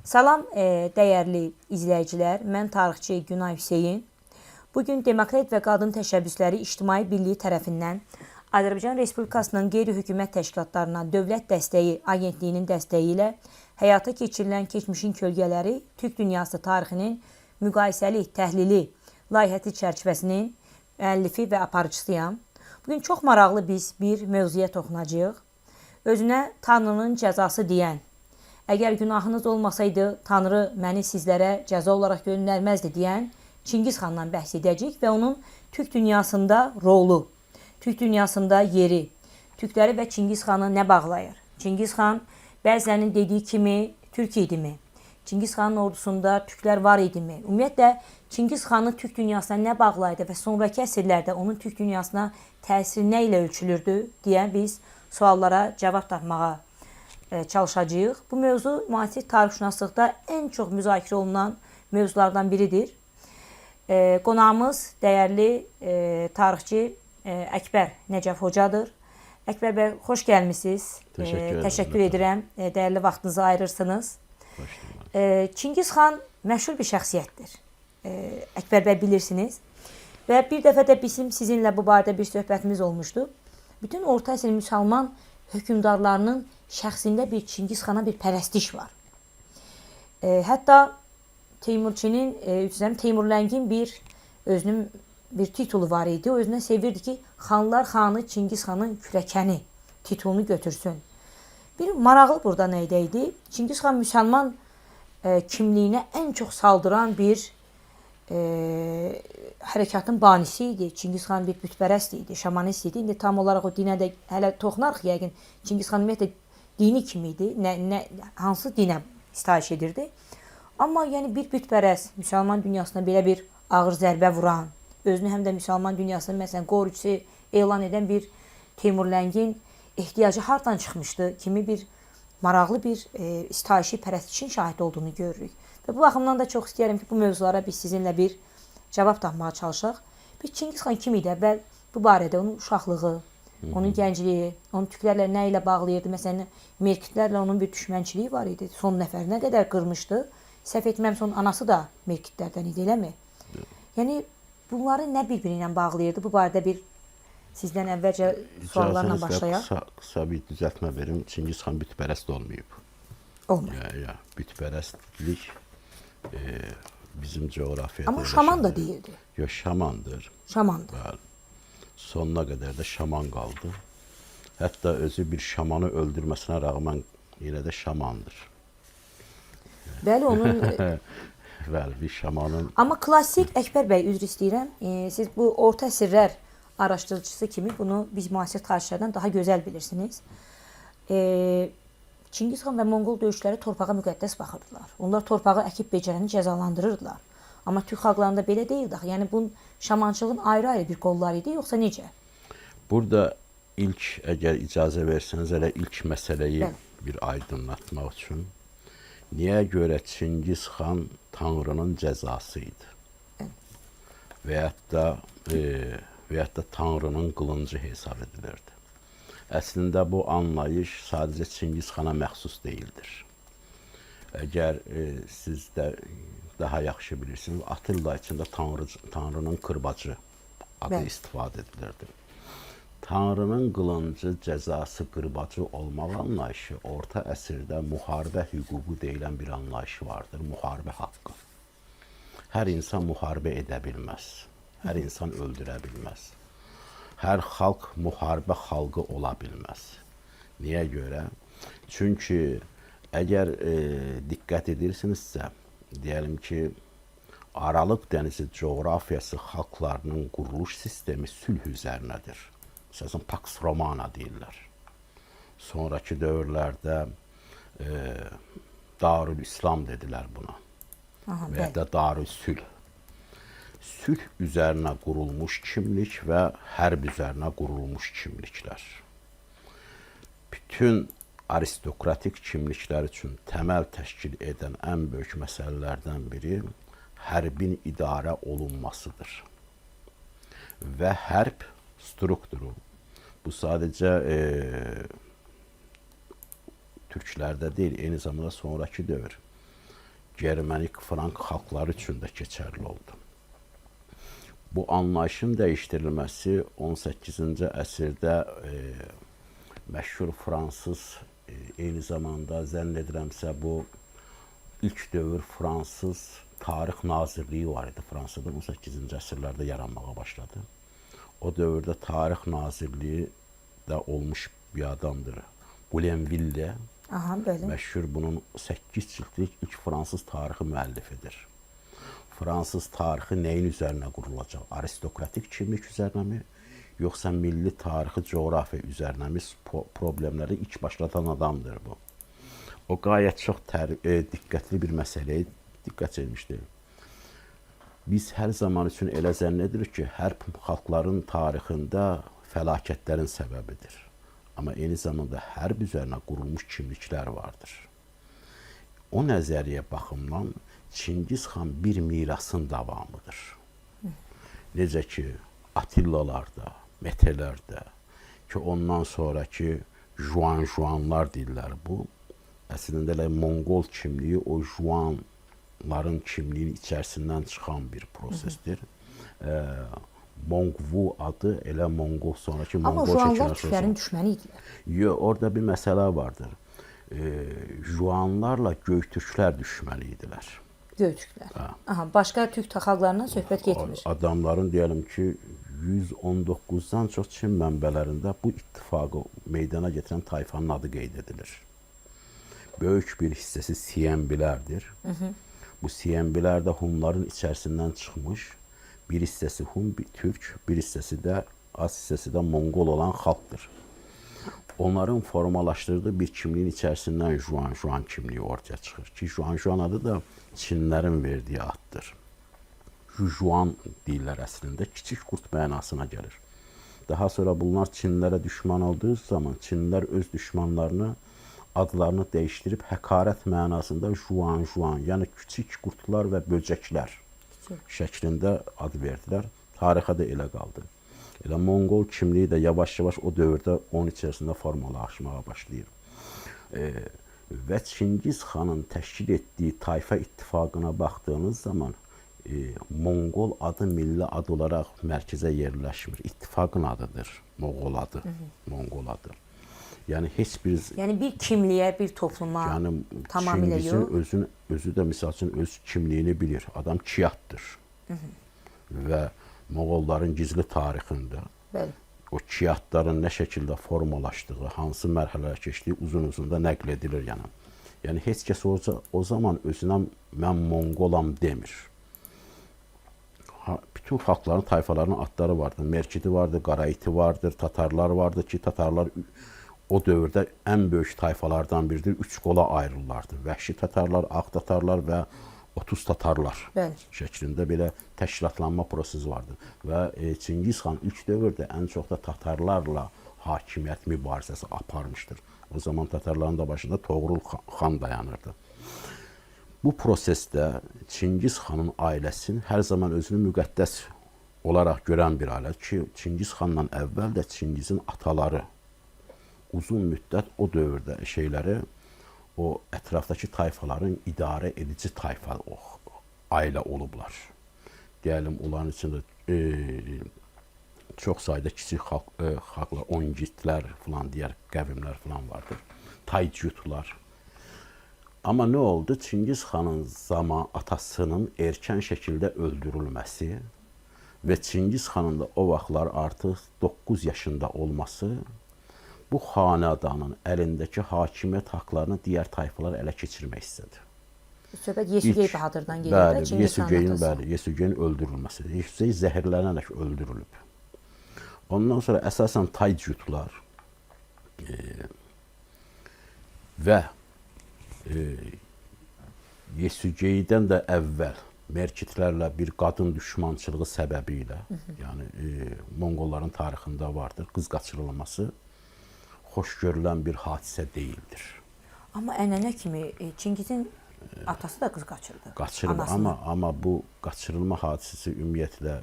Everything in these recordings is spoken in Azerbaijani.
Salam dəyərli izləyicilər, mən tarixçi Günay Hüseyn. Bugün Demokrat və Qadın Təşəbbüsləri İctimai Birliyi tərəfindən Azərbaycan Respublikasının qeyri-hökumət təşkilatlarına Dövlət Dəstəyi Agentliyinin dəstəyi ilə həyata keçirilən Keçmişin Kölgələri Türk Dünyası Tarixinin Müqayisəli Təhlili layihəsi çərçivəsinin müəllifi və aparıcısıyam. Bugün çox maraqlı biz bir mövzuya toxunacağıq. Özünə Tanrının cəzası deyən, əgər günahınız olmasaydı Tanrı məni sizlərə cəza olaraq göndərməzdi deyən Çingiz xandan bəhs edəcəyik və onun Türk dünyasında rolu, Türk dünyasında yeri, türkləri və Çingiz xanı nə bağlayır? Çingiz xan bəzilərinin dediyi kimi türk idimi? Çingiz xanın ordusunda türklər var idimi? Ümumiyyətlə Çingiz xanı Türk dünyasına nə bağlayırdı və sonrakı əsrlərdə onun Türk dünyasına təsiri nə ilə ölçülürdü deyən biz suallara cavab tapmağa çalışacağıq. Bu mövzu müasir tarixşünaslıqda ən çox müzakirə olunan mövzulardan biridir. Qonağımız dəyərli tarixçi Əkbər Nəcəf Hocadır. Əkbər bəy, xoş gəlmisiniz. Təşəkkür edirəm. Təşəkkür edirəm. Dəyərli vaxtınızı ayırırsınız. Çingiz xan məşhur bir şəxsiyyətdir. Əkbər bəy bilirsiniz. Və bir dəfə də bizim sizinlə bu barədə bir söhbətimiz olmuşdu. Bütün orta əsr müsəlman hökmdarlarının şəxsində bir Çingiz xana bir pərəstiş var. Hətta Teymurçinin, Teymurləngin bir özünün bir titulu var idi. O özünə sevirdi ki, xanlar xanı Çingiz xanın kürəkəni titulunu götürsün. Bir maraqlı burada nə idi? Çingiz xan müsəlman kimliyinə ən çox saldıran bir hərəkatın banisi idi. Çingiz xan bir bütpərəst idi, şamanist idi. İndi tam olaraq o dinə də hələ toxunarıq yəqin. Çingiz xan ümumiyyətlə dini kim idi? Nə hansı dinə sitayiş edirdi? Amma yəni bir bütpərəst müsəlman dünyasına belə bir ağır zərbə vuran, özünü həm də müsəlman dünyasının məsələn qoruyucusu elan edən bir Teymurləngin ehtiyacı hardan çıxmışdı kimi bir maraqlı bir sitayişi pərəstişin şahid olduğunu görürük. Və bu baxımdan da çox istəyirəm ki, bu mövzulara biz sizinlə bir cavab tapmağa çalışaq. Bir Çingiz xan kim idi? Əvvəl bu barədə onun uşaqlığı, onun gəncliyi, onun türklərlə nə ilə bağlayırdı? Məsələn, Merkitlərlə onun bir düşmənçiliyi var idi. Son nəfərinə qədər qırmışdı. Səhv etməmsə onun anası da Merkitlərdən idi, eləmi? Yəni bunları nə bir-biri ilə bağlayırdı? Bu barədə bir sizdən əvvəlcə suallarla başlayaq. Qısa bir düzəltmə verim. Çingiz xan bütpərəst olmayıb. Olmayıb. Ya, bütpərəstlik bizim coğrafiyada. Amma şaman da deyildi. Yox, şamandır. Şamandır. Bəli. Sonuna qədər də şaman qaldı. Hətta özü bir şamanı öldürməsinə rəğmən yenə də şamandır. Bəli, onun Bəli, bir şamanın. Amma klassik Əkbər bəy, üzr istəyirəm. Siz bu orta əsrlər araşdırıcısı kimi bunu biz müasir tarixçilərdən daha gözəl bilirsiniz. Çingiz xan və Monqol döyüşçüləri torpağa müqəddəs baxırdılar. Onlar torpağı əkib becərəni cəzalandırırdılar. Amma türk xalqlarında belə deyildi axı. Yəni bunun şamançılığın ayrı-ayrı bir qolları idi, yoxsa necə? Burada ilk, əgər icazə versəniz, elə ilk məsələyi bir aydınlatmaq üçün. Niyə görə Çingiz xan Tanrının cəzası idi? Və yaxud da Tanrının qılıncı hesab edilirdi. Əslində bu anlayış sadəcə Çingiz xana məxsus deyildir. Əgər siz də daha yaxşı bilirsiniz, Atilla üçün də Tanrının kırbacı adı istifadə edilirdi. Tanrının qılıncı, cəzası, qırbacı olmaq anlayışı orta əsrdə müharibə hüququ deyilən bir anlayışı vardır, müharibə haqqı. Hər insan müharibə edə bilməz, hər insan öldürə bilməz. Hər xalq müharibə xalqı ola bilməz. Niyə görə? Çünki əgər diqqət edirsinizsə, deyəlim ki, Aralıq dənizi coğrafiyası xalqlarının quruluş sistemi sülh üzərinədir. Məsələn, Pax Romana deyirlər. Sonrakı dövrlərdə Darül İslam dedilər buna. Və ya da Darül Sülh. Sülh üzərinə qurulmuş kimlik və hərb üzərinə qurulmuş kimliklər. Bütün aristokratik kimliklər üçün təməl təşkil edən ən böyük məsələlərdən biri hərbin idarə olunmasıdır. Və hərb strukturu, bu sadəcə türklərdə deyil, eyni zamanda sonrakı dövr. Germanik, Frank xalqları üçün də keçərli oldu. Bu anlayışın dəyişdirilməsi 18-ci əsrdə məşhur fransız, eyni zamanda zənn edirəmsə bu ilk dövr fransız tarix nazirliyi var idi Fransada 18-ci əsrlərdə yaranmağa başladı. O dövrdə tarix nazirliyi də olmuş bir adamdır. Boulainville. Aha, bəli. Məşhur bunun 8 cildlik ilk fransız tarixi müəllifidir. Fransız tarixi nəyin üzərinə qurulacaq? Aristokratik kimlik üzərinəmi, yoxsa milli tarixi coğrafiya üzərinəmi problemləri ilk başlatan adamdır bu. O qayət çox diqqətli bir məsələyə diqqət çəkmişdir. Biz hər zaman üçün elə zənn edirik ki, hərb xalqların tarixində fəlakətlərin səbəbidir. Amma eyni zamanda hərb üzərinə qurulmuş kimliklər vardır. O nəzəriyyə baxımdan Çingiz xan bir mirasın davamıdır. Necə ki, Atillalarda, Metelərdə, ki ondan sonraki Juan-Juanlar deyirlər bu. Əslində elə Monqol kimliyi o Juanların kimliyinin içərisindən çıxan bir prosesdir. Mongvu adı elə Monqol sonraki Amma Monqol Juanlar şəkillər türklərin düşməni idilər. Yox, orada bir məsələ vardır. Juanlarla Göytürklər düşməni idilər. Göytürklər. Aha, başqa türk xalqlarından söhbət getmir. Adamların deyəlim ki, 119-dan çox Çin mənbələrində bu ittifaqı meydana getirən tayfanın adı qeyd edilir. Böyük bir hissəsi Siyembilərdir. Bu Siyembilər də Hunların içərisindən çıxmış, bir hissəsi Hun, bir türk, bir hissəsi də az hissəsi də Monqol olan xalqdır. Onların formalaşdırdığı bir kimliyin içərisindən Juan-Juan kimliyi ortaya çıxır ki, Juan-Juan adı da Çinlərin verdiyi addır. Juan deyirlər əslində, kiçik qurd mənasına gəlir. Daha sonra bunlar Çinlərə düşman olduğu zaman Çinlilər öz düşmanlarını adlarını dəyişdirib həqarət mənasında Juan-Juan, yəni kiçik qurdlar və böcəklər şəklində ad verdilər. Tarixə də elə qaldı. Elə Monqol kimliyi də yavaş-yavaş o dövrdə onun içərisində formalaşmağa başlayır. Və Çingiz xanın təşkil etdiyi tayfa ittifaqına baxdığınız zaman Monqol adı milli ad olaraq mərkəzə yerləşmir. İttifaqın adıdır, Moğol adı, Monqol adı. Yəni heç bir Yəni bir kimliyə, bir topluma yəni tamamilə Çingizin yox. özü də misal üçün öz kimliyini bilir. Adam Kiyatdır. Və Moğolların gizli tarixində Bəli. o Kiyatların nə şəkildə formalaşdığı, hansı mərhələlər keçdiyi uzun-uzun da nəql edilir yəni. Yəni heç kəs o zaman özünə mən Monqolam demir. Bütün xalqların, tayfaların adları vardı. Merkidi vardı, Qaraiti vardır, Tatarlar vardı ki, Tatarlar o dövrdə ən böyük tayfalardan biridir. Üç qola ayrılırlardı. Vəhşi Tatarlar, Ağ Tatarlar və 30 Tatarlar Bəli. şəklində belə təşkilatlanma prosesi vardı. Və Çingiz xan ilk dövrdə ən çox da Tatarlarla hakimiyyət mübarizəsi aparmışdır. O zaman Tatarların da başında Toğrul xan dayanırdı. Bu prosesdə Çingiz xanın ailəsinin hər zaman özünü müqəddəs olaraq görən bir ailə ki, Çingiz xandan əvvəl də Çingizin ataları uzun müddət o dövrdə şeyləri o ətrafdakı tayfaların idarə edici tayfa o ailə olublar. Deyəlim, onların içində çox sayda kiçik xalqlar, Ongitlər filan, digər qəvimlər filan vardır. Taycutlar. Amma nə oldu? Çingiz xanın zaman atasının erkən şəkildə öldürülməsi və Çingiz xanın da o vaxtlar artıq 9 yaşında olması bu xanədanın əlindəki hakimiyyət haqlarını digər tayfalar ələ keçirmək istədi. Söhbət Yesugey Bahadırdan gedir də, Çingiz xanın atası. Bəli, Yesugeyin öldürülməsi. Yesugey zəhərlənərək öldürülüb. Ondan sonra əsasən Taycutlar və Yesugeydən də əvvəl Merkitlərlə bir qadın düşmançılığı səbəbi ilə, yəni Monqolların tarixində vardır, qız qaçırılması xoş görülən bir hadisə deyildir. Amma ənənə kimi Çingizin atası da qız qaçırdı. Qaçırıb, amma bu qaçırılma hadisəsi ümumiyyətlə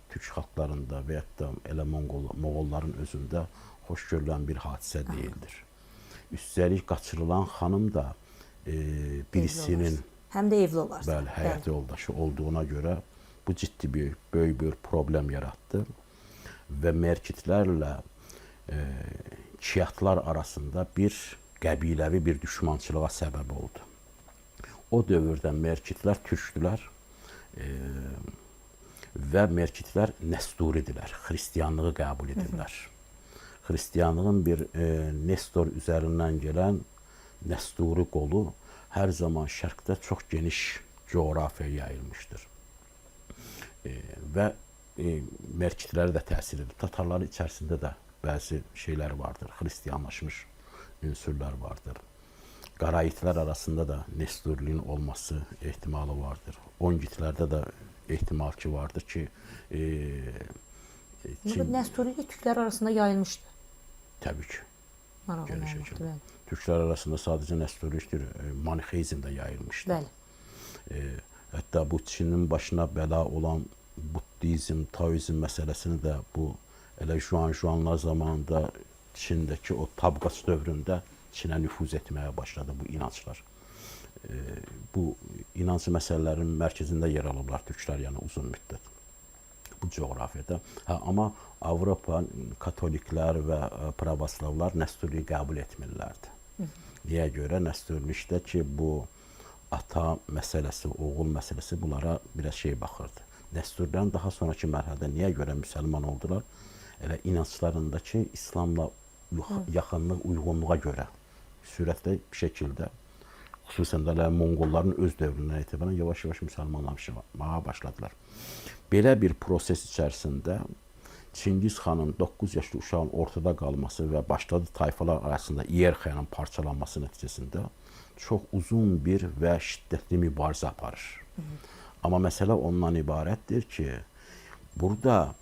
türk xalqlarında və ya da elə Moğolların özündə xoş görülən bir hadisə deyildir. Üstəlik qaçırılan xanım da birisinin Həm də evli olarsa. Bəli, həyat yoldaşı olduğuna görə bu ciddi bir böyük bir problem yaratdı və Merkitlərlə Kiyatlar arasında bir qəbiləvi bir düşmançılığa səbəb oldu. O dövrdə Merkitlər türkdülər və Merkitlər Nəsturidilər, xristianlığı qəbul edirlər. Xristianlığın bir Nestor üzərindən gələn Nəsturi qolu hər zaman şərqdə çox geniş coğrafiyaya yayılmışdır. Və Merkitlərə də təsir edir. Tatarların içərisində də bəzi şeylər vardır, xristianlaşmış ünsürlər vardır. Qaraitlər arasında da Nesturiliyin olması ehtimalı vardır. Ongitlərdə də ehtimal ki vardır ki, Bu Nəsturilik türklər arasında yayılmışdı. Təbii ki. Maraqlı Geniş məlumatdır, şəkildə. bəli. Türklər arasında sadəcə Nesturilikdir, Manixeizm də yayılmışdı. Bəli. Hətta bu Çinin başına bəla olan Buddizm, Taoizm məsələsini də bu elə Juan-Juanlar zamanında Çindəki o Tabqaç dövründə Çinə nüfuz etməyə başladı bu inanclar. Bu inanc məsələlərinin mərkəzində yer alıblar türklər, yəni uzun müddət bu coğrafiyada. Hə, amma Avropa katoliklər və pravoslavlar Nəsturiliyi qəbul etmirlərdi. Niyə görə? Nəsturilikdə ki, bu ata məsələsi, oğul məsələsi bunlara biraz şey baxırdı. Nəsturilərin daha sonraki mərhələdə niyə görə müsəlman oldular? Elə inanclarındakı İslamla yaxınlıq, uyğunluğa görə sürətli bir şəkildə, xüsusən də elə Monqolların öz dövründən etibarən yavaş-yavaş müsəlmanlaşmağa başladılar. Belə bir proses içərisində Çingiz xanın 9 yaşlı uşağın ortada qalması və başladı tayfalar arasında iyerarxiyanın parçalanması nəticəsində çox uzun bir və şiddətli mübarizə aparır. Amma məsələ ondan ibarətdir ki, burada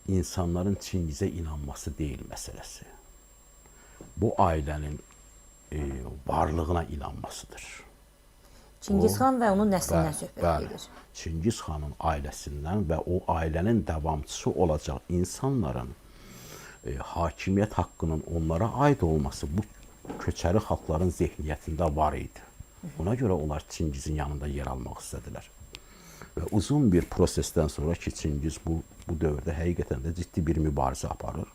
insanların Çingizə inanması deyil məsələsi. Bu ailənin varlığına inanmasıdır. Çingiz xan və onun nəslindən söhbət bəli. gedir. Çingiz xanın ailəsindən və o ailənin davamçısı olacaq insanların hakimiyyət haqqının onlara aid olması bu köçəri xalqların zehniyyətində var idi. Buna görə onlar Çingizin yanında yer almaq istədilər. Və uzun bir prosesdən sonra ki, Çingiz bu dövrdə həqiqətən də ciddi bir mübarizə aparır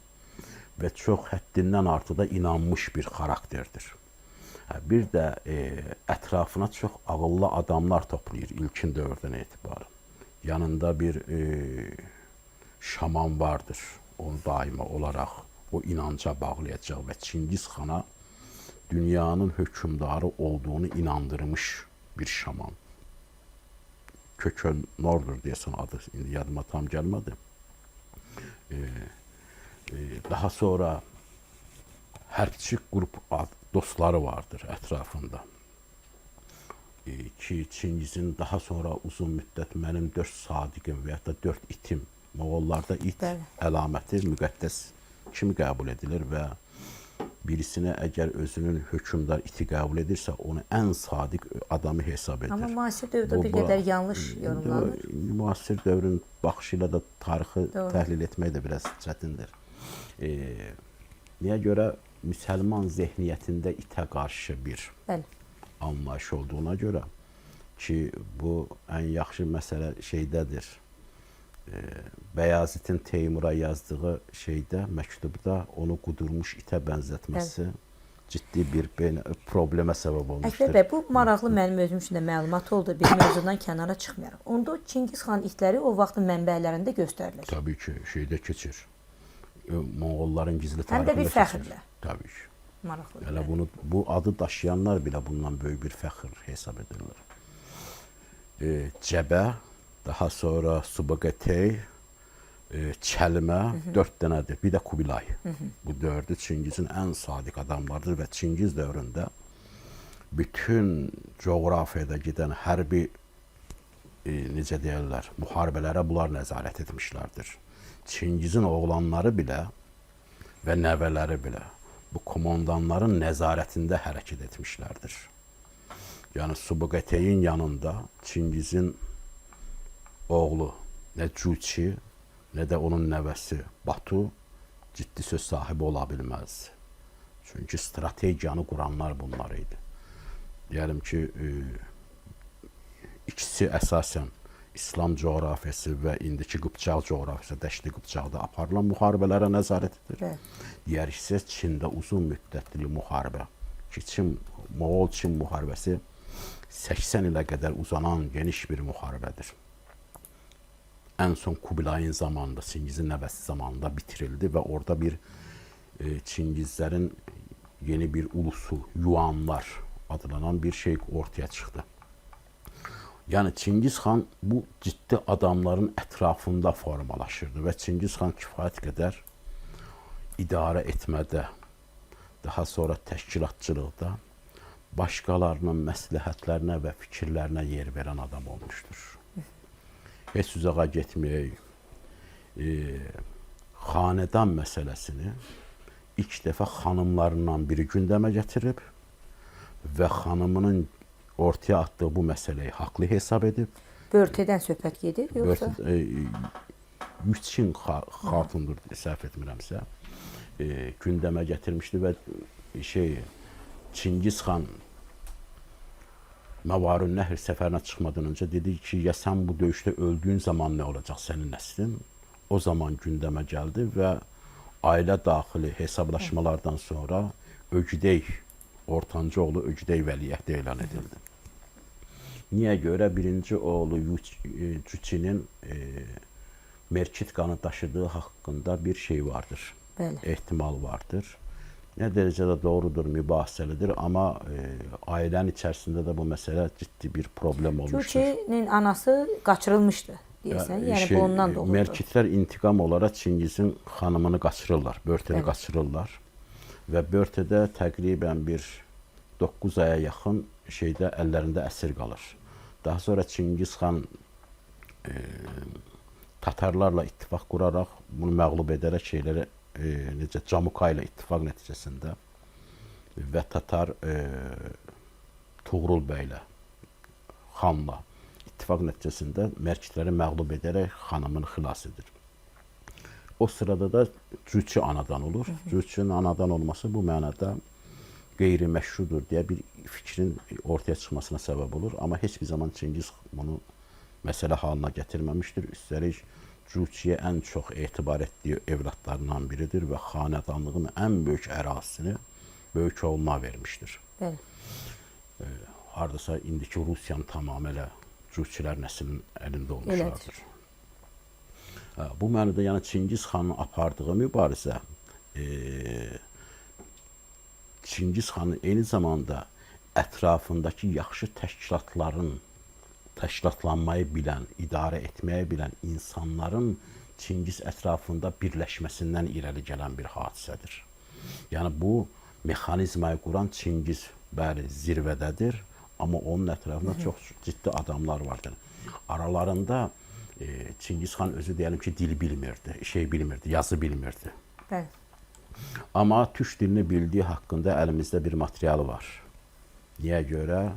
və çox həddindən artıq da inanmış bir xarakterdir. Bir də ətrafına çox ağıllı adamlar toplayır ilkin dövrdən etibarən. Yanında bir şaman vardır. Onu daima olaraq o inanca bağlayacaq və Çingiz xana dünyanın hökmdarı olduğunu inandırmış bir şaman. Kökön-Nordur deyəsən adı, indi yadıma tam gəlmədi. Daha sonra hərbçi qrup dostları vardır ətrafında. Ki Çingizin daha sonra uzun müddət mənim 4 sadiqim və ya da 4 itim, Moğollarda it Bəli. əlaməti müqəddəs kimi qəbul edilir və birisinə əgər özünün hökmdar iti qəbul edirsə, onu ən sadiq adamı hesab edir. Amma müasir dövrdə bir qədər yanlış yorumlanır. Müasir dövrün baxışı ilə də tarixi Doğru. təhlil etmək də biraz çətindir. Niyə görə müsəlman zehniyyətində itə qarşı bir Bəli. anlayış olduğuna görə ki, bu ən yaxşı məsələ şeydədir. Bəyazıtın Teymura yazdığı şeydə, məktubda onu qudurmuş itə bənzətməsi ciddi bir problemə səbəb olmuşdur. Əkbər bəy, bu maraqlı mənim özüm üçün də məlumat oldu. Bir mövzudan kənara çıxmayaraq. Onda Çingiz xan itləri o vaxtın mənbələrində göstərilir. Təbii ki, şeydə keçir. Monqolların gizli Həm də tarixində bir keçir. fəxrlə. Təbii ki. Maraqlıdır. Elə bunu, bu adı daşıyanlar belə bundan böyük bir fəxr hesab edirlər. Cəbə, daha sonra Subaqatey, Çəlmə, 4 dənədir. Bir də Kubilay. Bu dördü Çingizin ən sadiq adamlarıdır və Çingiz dövründə bütün coğrafiyada gedən hərbi necə deyirlər, müharibələrə bunlar nəzarət etmişlərdir. Çingizin oğlanları belə və nəvələri belə bu komandanların nəzarətində hərəkət etmişlərdir. Yəni Subaqateyin yanında Çingizin oğlu nə Cuçi, nə də onun nəvəsi Batu ciddi söz sahibi ola bilməzdi. Çünki strategiyanı quranlar bunlar idi. Deyəlim ki, İkisi əsasən İslam coğrafiyası və indiki Qıpçaq coğrafiyası, Dəşti Qıpçaqda aparılan müharibələrə nəzarət edir. Bəli. Digər isə Çində uzun müddətli müharibə ki, Çin, Moğol-Çin müharibəsi 80 ilə qədər uzanan geniş bir müharibədir. Ən son Kubilayın zamanında, Çingizin nəvəsi zamanında bitirildi və orada bir Çingizlərin yeni bir ulusu, Yuanlar adlanan bir şey ortaya çıxdı. Yəni Çingiz xan bu ciddi adamların ətrafında formalaşırdı və Çingiz xan kifayət qədər idarə etmədə, daha sonra təşkilatçılıqda başqalarının məsləhətlərinə və fikirlərinə yer verən adam olmuşdur. Heç uzağa getməyək. Xanədan məsələsini ilk dəfə xanımlarından biri gündəmə gətirib və xanımının ortaya atdığı bu məsələyi haqlı hesab edib. Börtedən söhbət gedir yoxsa? Yüçin xatundur, səhv etmirəmsə, gündəmə gətirmişdi və Çingiz xan Məvarünnəhr səfərinə çıxmadan öncə dedi ki, ya sən bu döyüşdə öldüyün zaman nə olacaq sənin nəslin? O zaman gündəmə gəldi və ailə daxili hesablaşmalardan sonra Ögidey, ortancı oğlu Ögidey vəliəhd elan edildi. Niyə görə? Birinci oğlu Cüçinin Merkit qanı daşıdığı haqqında bir şey vardır. Bəli. Ehtimal vardır. Nə dərəcədə doğrudur, mübahisəlidir, amma ailənin içərisində də bu məsələ ciddi bir problem olmuşdur. Cüçinin anası qaçırılmışdı deyəsən, yəni bu ondan da olurdu. Merkitlər intiqam olaraq Çingizin xanımını qaçırırlar, Börtəni qaçırırlar və Börtədə təqribən bir 9 aya yaxın şeydə əllərində əsir qalır. Daha sonra Çingiz xan Tatarlarla ittifaq quraraq bunu məğlub edərək şeylərə necə Camuka ilə ittifaq nəticəsində və Tatar Tuğrul bəylə xanla ittifaq nəticəsində Merkitləri məğlub edərək xanımını xilas edir. O sırada da Cüçi anadan olur. Cüçinin anadan olması bu mənada qeyri-məşrudur deyə bir fikrin ortaya çıxmasına səbəb olur. Amma heç bir zaman Çingiz bunu məsələ halına gətirməmişdir. Üstəlik Cüçiyə ən çox etibar etdiyi evladlarından biridir və xanədanlığın ən böyük ərazisini böyük oğluna vermişdir. Bəli. Hardasa indiki Rusiyanın tamamilə Cüçilər nəslinin əlində olmuşlardır. Bu mənada yəni Çingiz xanın apardığı mübarizə Çingiz xanın eyni zamanda ətrafındakı yaxşı təşkilatların təşkilatlanmayı bilən, idarə etməyi bilən insanların Çingiz ətrafında birləşməsindən irəli gələn bir hadisədir. Yəni bu mexanizmayı quran Çingiz bəli zirvədədir, amma onun ətrafında çox ciddi adamlar vardır. Aralarında Çingiz xan özü deyəlim ki, dil bilmirdi, şey bilmirdi, yazı bilmirdi. Bəli. Amma türk dilini bildiyi haqqında əlimizdə bir material var. Niyə görə?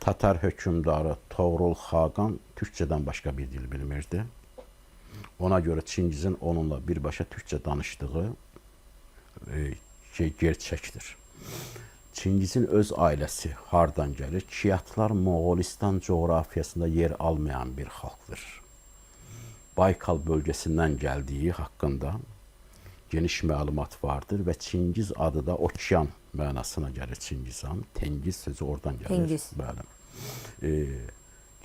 Tatar hökmdarı Toğrul Xaqan türkcədən başqa bir dil bilmirdi. Ona görə Çingizin onunla birbaşa türkcə danışdığı gerçəkdir. Çingizin öz ailəsi hardan gəlir? Kiyatlar Moğolistan coğrafiyasında yer almayan bir xalqdır. Baykal bölgəsindən gəldiyi haqqında geniş məlumat vardır və Çingiz adı da okean mənasına gəlir Çingizan. Tengiz sözü oradan gəlir. Tengiz. Bəli.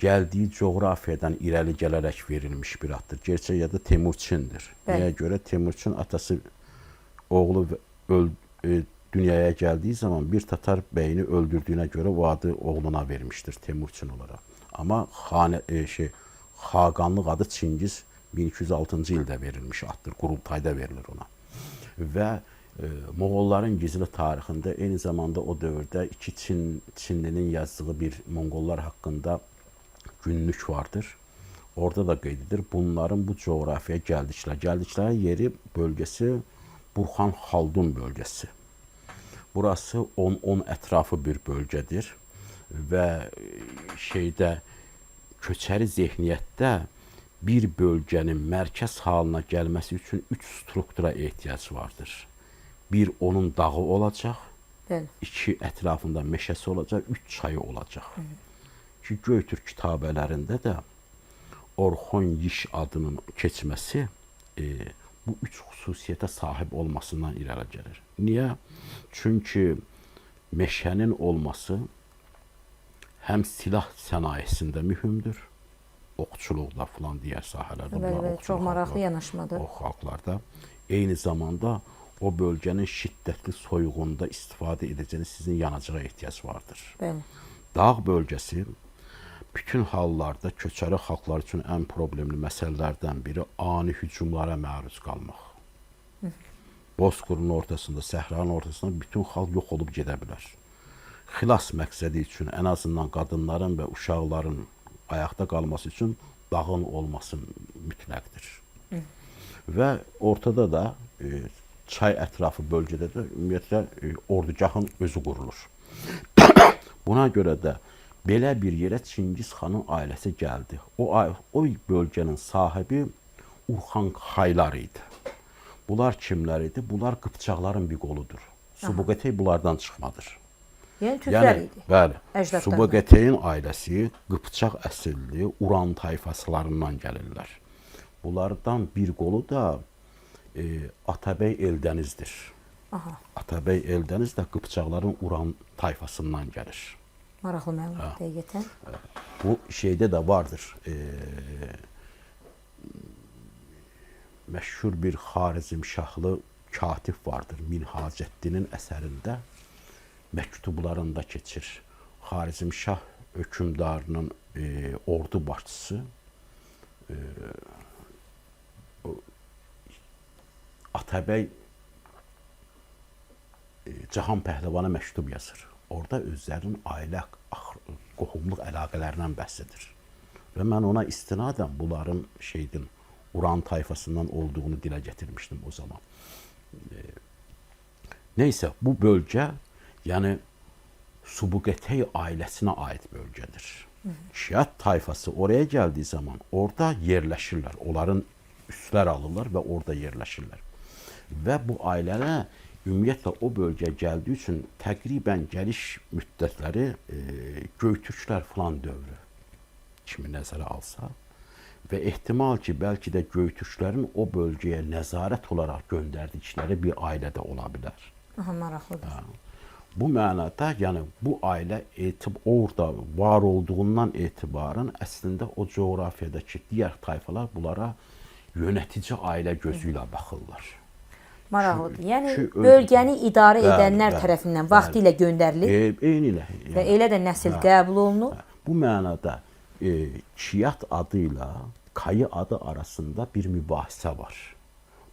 Gəldiyi coğrafiyadan irəli gələrək verilmiş bir addır. Gerçək adı Temurçindir. Bəli. Niyə görə? Temurçin atası oğlu dünyaya gəldiyi zaman bir Tatar bəyini öldürdüyünə görə o adı oğluna vermişdir Temurçin olaraq. Amma xaqanlıq adı Çingiz 1206-cı ildə verilmiş addır. Qurultayda verilir ona. Və Moğolların gizli tarixində eyni zamanda o dövrdə iki Çinlinin yazdığı bir Monqollar haqqında günlük vardır. Orada da qeyd edir. Bunların bu coğrafiyaya gəldikləri yeri bölgəsi Burxan Xaldun bölgəsi. Burası 10-10 ətrafı bir bölgədir və köçəri zehniyyətdə bir bölgənin mərkəz halına gəlməsi üçün 3 struktura ehtiyac vardır. Bir, onun dağı olacaq, Bəli. iki, ətrafında meşəsi olacaq, 3 çayı olacaq. Ki Göytürk kitabələrində də Orxon Yiş adının keçməsi bu üç xüsusiyyətə sahib olmasından irəli gəlir. Niyə? Çünki meşənin olması həm silah sənayesində mühümdür, oxçuluqda filan digər sahələrdə. Bəli, bəli, çox maraqlı yanaşmadır. O xalqlarda. Eyni zamanda o bölgənin şiddətli soyuğunda istifadə edəcəyiniz sizin yanacağa ehtiyac vardır. Bəli. Dağ bölgəsi bütün hallarda köçəri xalqlar üçün ən problemli məsələlərdən biri ani hücumlara məruz qalmaq. Bozkırın ortasında, səhranın ortasında bütün xalq yox olub gedə bilər. Xilas məqsədi üçün ən azından qadınların və uşaqların ayaqda qalması üçün dağın olması mütləqdir. Və ortada da çay ətrafı bölgədə də ümumiyyətlə ordugahın özü qurulur. Buna görə də belə bir yerə Çingiz xanın ailəsi gəldi. O bölgənin sahibi Urxan Xaylar idi. Bunlar kimlər idi? Bunlar Qıpçaqların bir qoludur. Subuqetey bunlardan çıxmadır. Yəni türklər idi. Bəli. Əcdadlarından. Subuqeteyin ailəsi Qıpçaq əsilli Uran tayfaslarından gəlirlər. Bunlardan bir qolu da Atabəy Eldənizdir. Aha, Atabəy Eldəniz də Qıpçaqların Uran tayfasından gəlir. Maraqlı məlumat həqiqətən. Bu şeydə də vardır. Məşhur bir Xarəzmşahlı katib vardır. Minhacəddinin əsərində məktublarında keçir. Xarəzmşah hökmdarının ordu başçısı Atabəy Cahan Pəhləvana məktub yazır. Orada özlərinin ailə qohumluq əlaqələrindən bəhs edir. Və mən ona istinadən bunların şeydin Uran tayfasından olduğunu dilə gətirmişdim o zaman. Neysə, bu bölgə, yəni Subuqetey ailəsinə aid bölgədir. Şiat tayfası oraya gəldiyi zaman orada yerləşirlər. Onların üslər alırlar və orada yerləşirlər. Və bu ailələr ümumiyyətlə o bölgəyə gəldiyi üçün təqribən gəliş müddətləri Göytürklər filan dövrü kimi nəzərə alsa və ehtimal ki, bəlkə də Göytürklərin o bölgəyə nəzarət olaraq göndərdikləri bir ailə də ola bilər. Aha, maraqlıdır. Hə. Bu mənada, yəni bu ailə orada var olduğundan etibarən əslində o coğrafiyadakı digər tayfalar bunlara yönətici ailə gözü ilə baxırlar. Maraqlıdır. Yəni bölgəni idarə edənlər tərəfindən vaxtilə göndərilib. Eynilə. Və elə də nəsil qəbul olunub. Bu mənada Kiyat adı ilə Kayı adı arasında bir mübahisə var.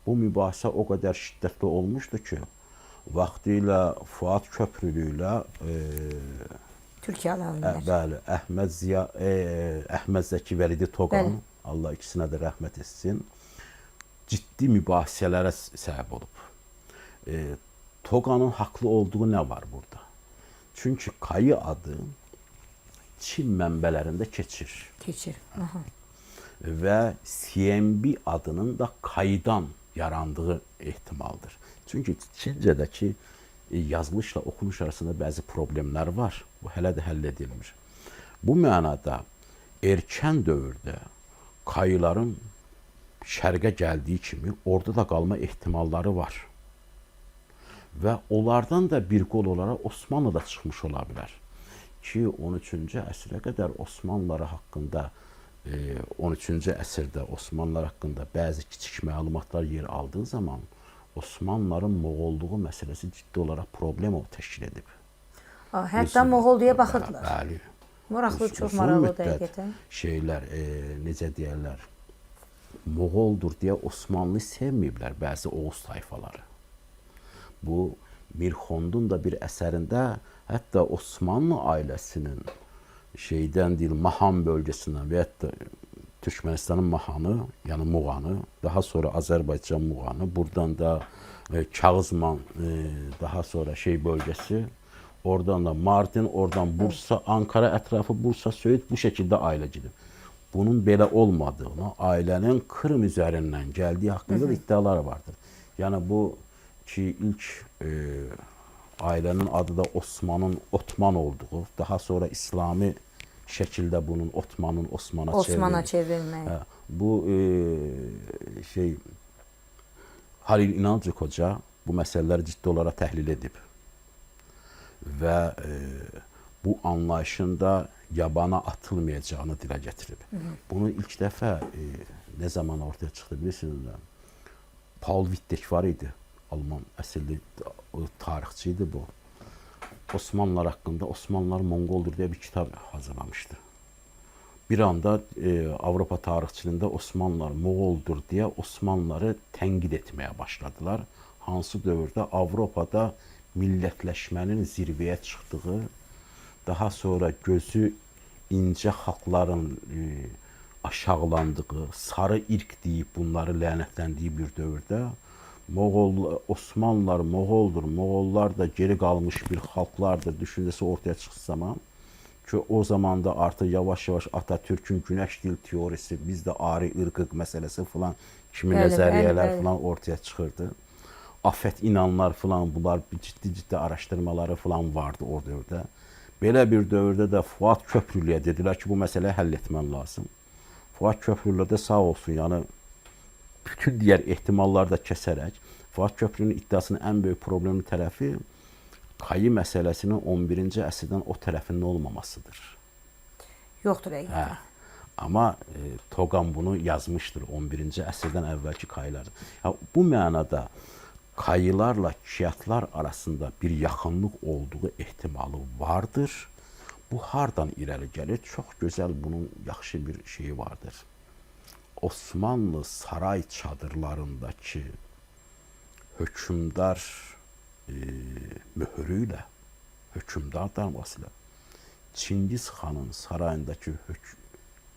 Bu mübahisə o qədər şiddətli olmuşdu ki, vaxtilə Fuad Köprülü ilə Türkiyə alimləri. Bəli, Əhməd Zəki Vəlidi Toqan, Allah ikisinə də rəhmət etsin, ciddi mübahisələrə səbəb olub. Toqanın haqlı olduğu nə var burada? Çünki Kayı adı Çin mənbələrində keçir. Keçir. Aha. Və CMB adının da Kayıdan yarandığı ehtimaldır. Çünki Çincədəki yazılışla oxunuş arasında bəzi problemlər var. Bu hələ də həll edilmir. Bu mənada erkən dövrdə Kayıların şərqə gəldiyi kimi orada da qalma ehtimalları var. Və onlardan da bir qol olaraq Osmanlı da çıxmış ola bilər. Ki 13-cü əsrə qədər Osmanlıları haqqında 13-cü əsrdə Osmanlılar haqqında bəzi kiçik məlumatlar yer aldığı zaman Osmanlıların Moğolluğu məsələsi ciddi olaraq problem təşkil edib. Hətta Moğol deyə baxırdılar. Bəli. Maraqlı, çox maraqlı həqiqətən. Şeylər, necə deyərlər, Moğoldur deyə Osmanlı sevməyiblər bəzi Oğuz tayfaları. Bu Mirxondun da bir əsərində hətta Osmanlı ailəsinin şeydən deyil, Mahan bölgəsindən və hətta Türkmənistanın Mahanı, yəni Muğanı, daha sonra Azərbaycan Muğanı, buradan da Kağızman, daha sonra şey bölgəsi, oradan da Mardin, oradan Bursa, Ankara ətrafı, Bursa, Söyüd bu şəkildə ailə gedib. Bunun belə olmadığını, ailənin Krım üzərindən gəldiyi haqqında da iddialar vardır. Yəni bu ki ilk ailənin adı da Osmanın Otman olduğu, daha sonra İslami şəkildə bunun Otmanın Osmana çevrilməyi. Hə, bu Halil İnancık Hoca bu məsələləri ciddi olaraq təhlil edib və bu anlayışın da yabana atılmayacağını dilə gətirib. Hı -hı. Bunu ilk dəfə nə zaman ortaya çıxdı bilirsiniz? Paul Wittek var idi, Alman əsilli tarixçi idi bu. Osmanlılar haqqında Osmanlılar Monqoldur deyə bir kitab hazırlamışdı. Bir anda Avropa tarixçiliyində Osmanlılar Moğoldur deyə Osmanlıları tənqid etməyə başladılar. Hansı dövrdə Avropada millətləşmənin zirvəyə çıxdığı, daha sonra gözü incə xalqların aşağılandığı, sarı irq deyib bunları lənətləndiyi bir dövrdə Osmanlılar Moğoldur, Moğollar da geri qalmış bir xalqlardır düşüncəsi ortaya çıxdığı zaman ki, o zaman da artıq yavaş-yavaş Atatürk'ün günəş dil teorisi, biz də ari ırqıq məsələsi filan kimi nəzəriyyələr filan ortaya çıxırdı. Afət İnanlar filan, bunlar ciddi-ciddi araşdırmaları filan vardı o dövrdə. Belə bir dövrdə də Fuad Köprülüyə dedilər ki, bu məsələyi həll etmən lazım. Fuad Köprülü də sağ olsun, yəni bütün digər ehtimalları da kəsərək, Fuad Köprülünün iddiasının ən böyük problemi tərəfi Kayı məsələsinin 11-ci əsrdən o tərəfinin olmamasıdır. Yoxdur həqiqətən. Hə. Amma Toğan bunu yazmışdır 11-ci əsrdən əvvəlki Kayılar. Ya, bu mənada Kayılarla Kiyatlar arasında bir yaxınlıq olduğu ehtimalı vardır. Bu hardan irəli gəlir? Çox gözəl bunun yaxşı bir şeyi vardır. Osmanlı saray çadırlarındakı hökmdar möhürü ilə, hökmdar damğası ilə Çingiz xanın sarayındakı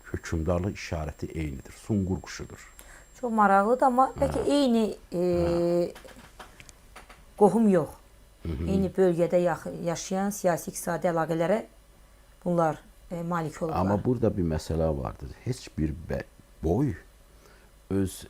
hökmdarlıq işarəti eynidir. Sungur quşudur. Çox maraqlıdır, amma bəlkə eyni qohum yox. Hı -hı. Eyni bölgədə yaşayan siyasi iqtisadi əlaqələrə bunlar malik olublar. Amma burada bir məsələ vardır. Heç bir boy öz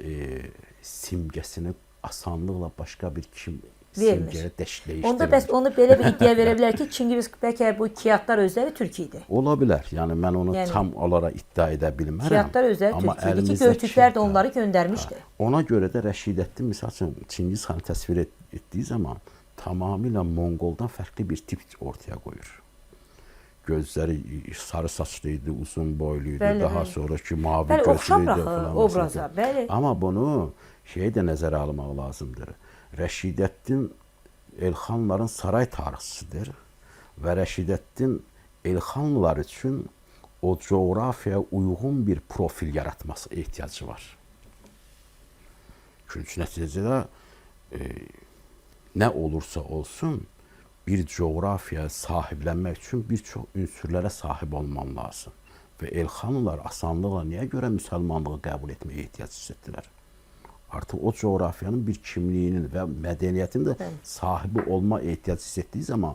simgəsini asanlıqla başqa bir kim simgəyə değişdirmir. Onda bəs onu belə bir iddia verə bilər ki, Çingiz bəlkə bu Kiyatlar özləri türk idi. Ola bilər. Yəni mən onu tam olaraq iddia edə bilmərəm. Kiyatlar özləri türk idi ki, Göytürklər də onları göndərmişdi. Ona görə də Rəşidəddin misal üçün Çingiz xanı təsvir etdiyi zaman tamamilə Monqoldan fərqli bir tip ortaya qoyur. Gözləri sarı saçlı idi, uzun boylu idi, bəli, daha bəli. Sonraki mavi gözlü idi falan. Obraza, bəli. Amma bunu şeyi də nəzərə almaq lazımdır. Rəşidəddin Elxanların saray tarixçisidir və Rəşidəddin Elxanlılar üçün o coğrafiyaya uyğun bir profil yaratması ehtiyacı var. Çünki nəticədə nə olursa olsun bir coğrafiyaya sahiblənmək üçün bir çox ünsürlərə sahib olman lazım. Və Elxanlılar asanlıqla niyə görə müsəlmanlığı qəbul etməyə ehtiyac hiss etdilər? Artıq o coğrafiyanın bir kimliyinin və mədəniyyətin də sahibi olma ehtiyacı hiss etdiyi zaman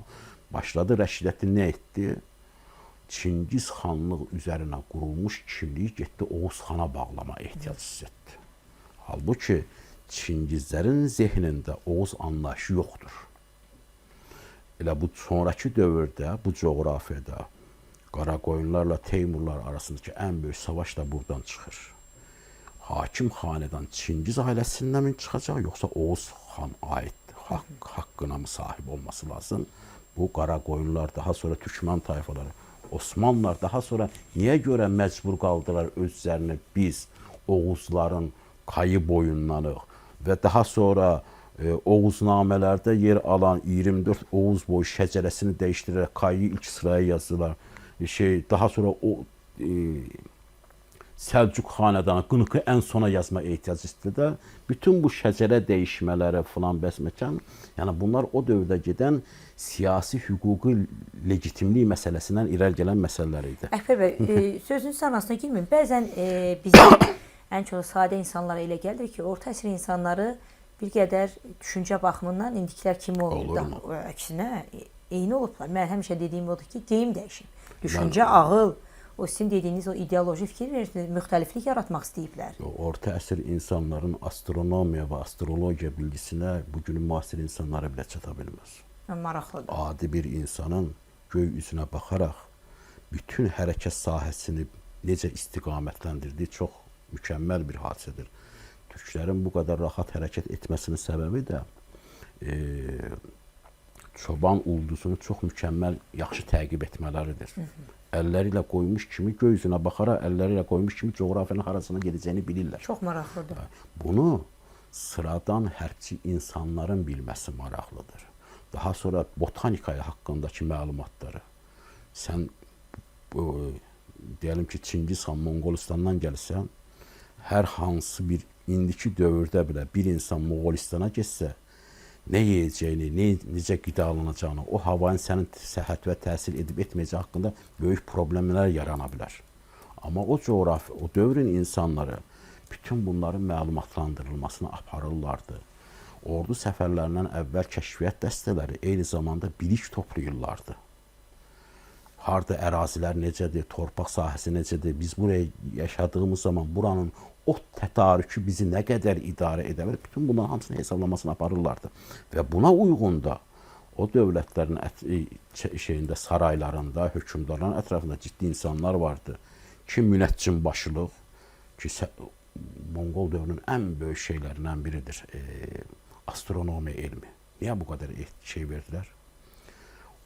başladı Rəşidəddin nə etdi? Çingiz xanlıq üzərinə qurulmuş kimliyi getdi Oğuz xana bağlama ehtiyacı hiss etdi. Halbuki Çingizlərin zehnində Oğuz anlayışı yoxdur. Elə bu sonrakı dövrdə, bu coğrafiyada Qaraqoyunlarla Teymurlar arasındakı ən böyük savaş da buradan çıxır. Hakim xanədan Çingiz ailəsindən mi çıxacaq, yoxsa Oğuz xan aid haqqına mı sahib olması lazım? Bu Qaraqoyunlar, daha sonra Türkmen tayfaları, Osmanlılar daha sonra niyə görə məcbur qaldılar özlərini biz Oğuzların Kayı boyundanıq və daha sonra Oğuznamələrdə yer alan 24 Oğuz boyu şəcərəsini dəyişdirərək Kayı ilk sıraya yazdılar. Daha sonra o Səlcuq xanədanı Qınıqı ən sona yazma ehtiyacı istədilər. Bütün bu şəcərə dəyişmələri filan bəsməkan, yəni bunlar o dövrdə gedən siyasi hüquqi legitimlik məsələsindən irəli gələn məsələlər idi. Əkbər bəy, sözün arasına girməyim. Bəzən bizim ən çox sadə insanlara elə gəlir ki, orta əsr insanları bir qədər düşüncə baxımından indikilər kimi olurdu. Əksinə eyni olublar. Mən həmişə dediyim odur ki, geyim dəyişir. Düşüncə, ağıl, o sizin dediyiniz o ideoloji fikir verirsiniz, müxtəliflik yaratmaq istəyiblər. Orta əsr insanların astronomiya və astrologiya bilgisinə bugünün müasir insanları belə çata bilməz. Maraqlıdır. Adi bir insanın göy üzünə baxaraq bütün hərəkət sahəsini necə istiqamətləndirdiyi çox mükəmməl bir hadisədir. Türklərin bu qədər rahat hərəkət etməsinin səbəbi də çoban ulduzunu çox mükəmməl, yaxşı təqib etmələridir. Hı -hı. Əlləri ilə qoymuş kimi göy üzünə baxaraq, əlləri ilə qoymuş kimi coğrafiyanın harasına gedəcəyini bilirlər. Çox maraqlıdır. Bunu sıradan hərbçi insanların bilməsi maraqlıdır. Daha sonra botanika haqqındakı məlumatları. Sən deyəlim ki, Çingiz xan Monqolistandan gəlsən, hər hansı bir indiki dövrdə belə bir insan Moğolistana getsə, nə yeyəcəyini, necə qidalanacağını, o havanın sənin səhhətinə təsir edib etməyəcəyi haqqında böyük problemlər yarana bilər. Amma o coğrafi, o dövrün insanları bütün bunların məlumatlandırılmasını aparırlardı. Ordu səfərlərindən əvvəl kəşfiyyat dəstələri eyni zamanda bilik toplayırlardı. Harda ərazilər necədir, torpaq sahəsi necədir, biz buraya yaşadığımız zaman buranın ot tədarükü bizi nə qədər idarə edə bilər, bütün bunların hamısını hesablamasını aparırlardı. Və buna uyğun da o dövlətlərin şeyində, saraylarında, hökmdarların ətrafında ciddi insanlar vardı. Ki münəccim başılıq, ki Monqol dövrünün ən böyük şeylərindən biridir, astronomiya elmi. Niyə bu qədər şey verdilər?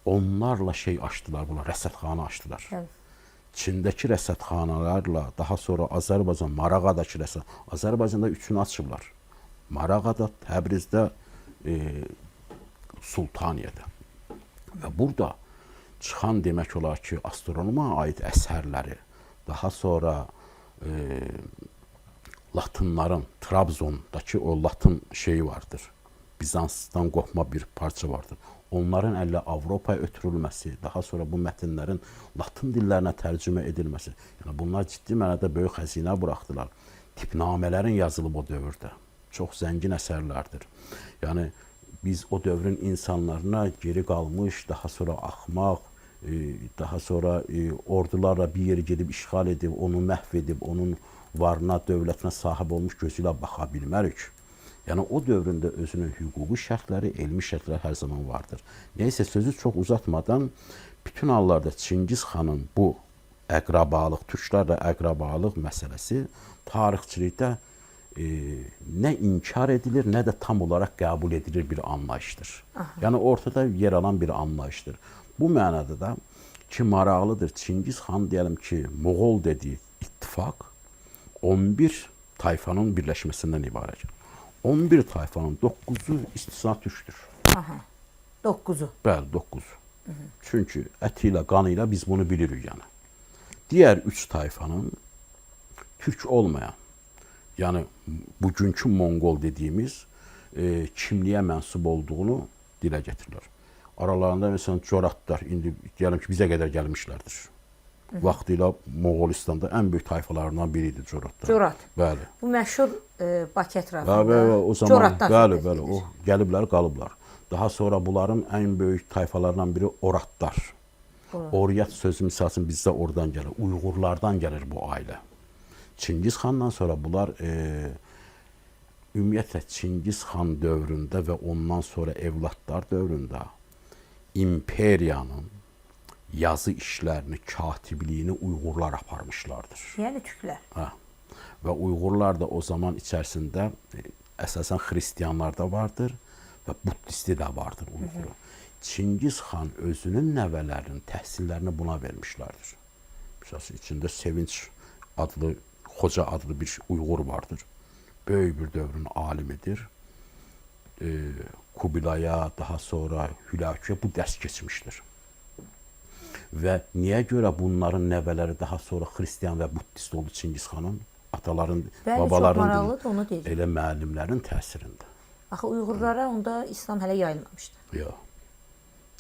Onlarla şey açdılar bunlar, rəsədxana açdılar. Evet. Çindəki rəsədxanalarla, daha sonra Azərbaycan, Marağadakı rəsəd, Azərbaycanda üçünü açıblar. Marağada, Təbrizdə, Sultaniyədə. Və burada çıxan demək olar ki, astronoma aid əsərləri, daha sonra Latınların, Trabzondakı o Latın şeyi vardır. Bizansdan qopma bir parça vardır. Onların əllə Avropaya ötürülməsi, daha sonra bu mətnlərin Latın dillərinə tərcümə edilməsi. Yəni bunlar ciddi mənada böyük xəzinə buraxdılar. Tipnamələrin yazılıb o dövrdə. Çox zəngin əsərlərdir. Yəni biz o dövrün insanlarına geri qalmış, daha sonra axmaq, daha sonra ordularla bir yeri gedib işğal edib, onu məhv edib, onun varına, dövlətinə sahib olmuş gözü ilə baxa bilmərik. Yəni o dövründə özünün hüquqi şərtləri, elmi şərtləri hər zaman vardır. Neysə, sözü çox uzatmadan bütün hallarda Çingiz xanın bu əqrabalıq, türklərlə əqrabalıq məsələsi tarixçilikdə nə inkar edilir, nə də tam olaraq qəbul edilir bir anlayışdır. Aha. Yəni ortada yer alan bir anlayışdır. Bu mənada da ki maraqlıdır, Çingiz xan deyəlim ki, Moğol dediyi ittifaq 11 tayfanın birləşməsindən ibarət. 11 tayfanın 9-u istisna türkdür. Aha. 9-u. Bəli, 9-u. Çünki əti ilə, qanı ilə biz bunu bilirik yəni. Digər 3 tayfanın türk olmayan, yəni bugünkü Monqol dediyimiz kimliyə mənsub olduğunu dilə getirirlər. Aralarında məsələn Coratlar, indi deyəlim ki, bizə qədər gəlmişlərdir. Vaxtilə Moğolistanda ən böyük tayfalarından biri idi Coratlar. Corat. Bəli. Bu məşhur Bakı ətrafında. Bəli, bəli, o zaman Coratdan bəli, söhbət bəli, edilir. o gəliblər, qalıblar. Daha sonra bunların ən böyük tayfalarından biri Oratlar. Oriyat sözü misal üçün bizdə oradan gəlir. Uyğurlardan gəlir bu ailə. Çingiz xandan sonra bunlar ümumiyyətlə Çingiz xan dövründə və ondan sonra evladlar dövründə imperiyanın yazı işlərini, katibliyini Uyğurlar aparmışlardır. Yəni türklər. Hə. Və Uyğurlar da o zaman içərisində əsasən xristianlar da vardır və buddisti də vardır Uyğuru. Çingiz xan özünün nəvələrinin təhsillərini buna vermişlərdir. Məsəl üçün içində Sevinç adlı, Xoca adlı bir Uyğur vardır. Böyük bir dövrün alimidir. Kubilaya, daha sonra Hülaküyə bu dərs keçmişdir. Və niyə görə bunların nəvələri daha sonra xristian və buddist oldu Çingiz xanın? Ataların, Bəli, çox babaların maraqlıdır, onu deyir. Elə müəllimlərin təsirində. Axı Uyğurlara onda İslam hələ yayılmamışdı. Yox.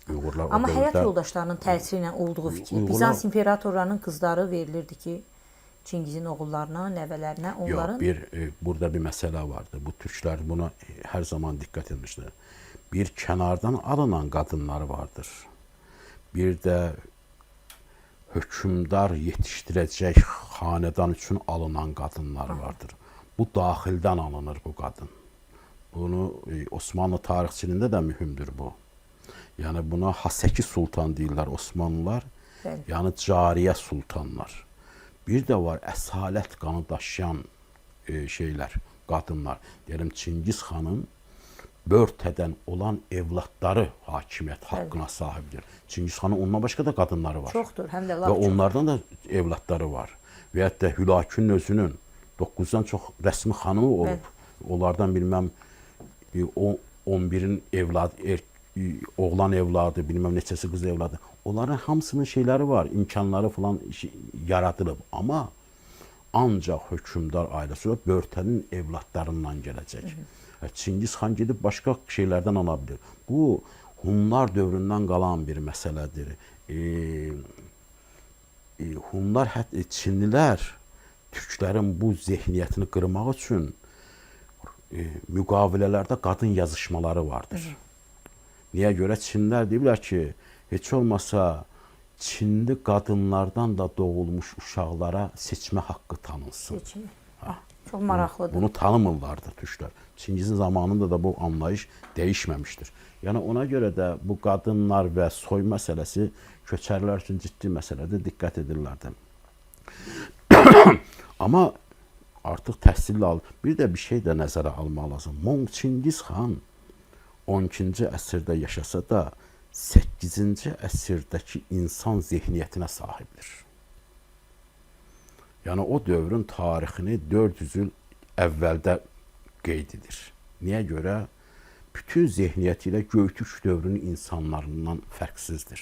Uyğurlar Amma o həyat dövrdə yoldaşlarının təsiri ilə olduğu fikri. Uyğurlar- Bizans imperatorlarının qızları verilirdi ki, Çingizin oğullarına, nəvələrinə, onların Yox, bir burada bir məsələ vardı. Bu türklər buna hər zaman diqqət etmişlər. Bir kənardan alınan qadınlar vardır. Bir də hökmdar yetişdirəcək xanədan üçün alınan qadınlar vardır. Bu daxildən alınır bu qadın. Bunu Osmanlı tarixçiliyində də mühümdür bu. Yəni buna Haseki Sultan deyirlər Osmanlılar. Bəli. Yəni cariyə sultanlar. Bir də var əsalət qanı daşıyan şeylər, qadınlar. Deyəlim Çingiz xanın Börtədən olan evladları hakimiyyət haqqına sahibdir. Çingiz xanın ondan başqa da qadınları var. Çoxdur, həm də Və lap çox. onlardan da evladları var. Və hətta Hülakünün özünün 9-dan çox rəsmi xanımı olub. Bəli. Onlardan bilməm 11-in evladı, oğlan evladı, bilməm neçəsi qız evladı. Onların hamısının şeyləri var, imkanları falan yaradılıb. Amma ancaq hökmdar ailəsi olaraq Börtənin evladlarından gələcək. Hı -hı. Çingiz xan gedib başqa şeylərdən ala bilir. Bu Hunlar dövründən qalan bir məsələdir. Hunlar, hətta Çinlilər türklərin bu zehniyyətini qırmaq üçün müqavilələrdə qadın yazışmaları vardır. Hı -hı. Niyə görə? Çinlilər deyiblər ki, heç olmasa Çinli qadınlardan da doğulmuş uşaqlara seçmə haqqı tanınsın. Seçmə. Çox maraqlıdır. Bunu tanımırlardı türklər. Çingizin zamanında da bu anlayış dəyişməmişdir. Yəni ona görə də bu qadınlar və soy məsələsi köçərilər üçün ciddi məsələdir, diqqət edirlərdi. Amma artıq təhsilli al. Bir də bir şey də nəzərə almaq lazım. Mong Çingiz xan 12-ci əsrdə yaşasa da 8-ci əsrdəki insan zehniyyətinə sahibdir. Yəni o dövrün tarixini 400 il əvvəldə qeyd edir. Niyə görə? Bütün zehniyyəti ilə Göytürk dövrünün insanlarından fərqsizdir.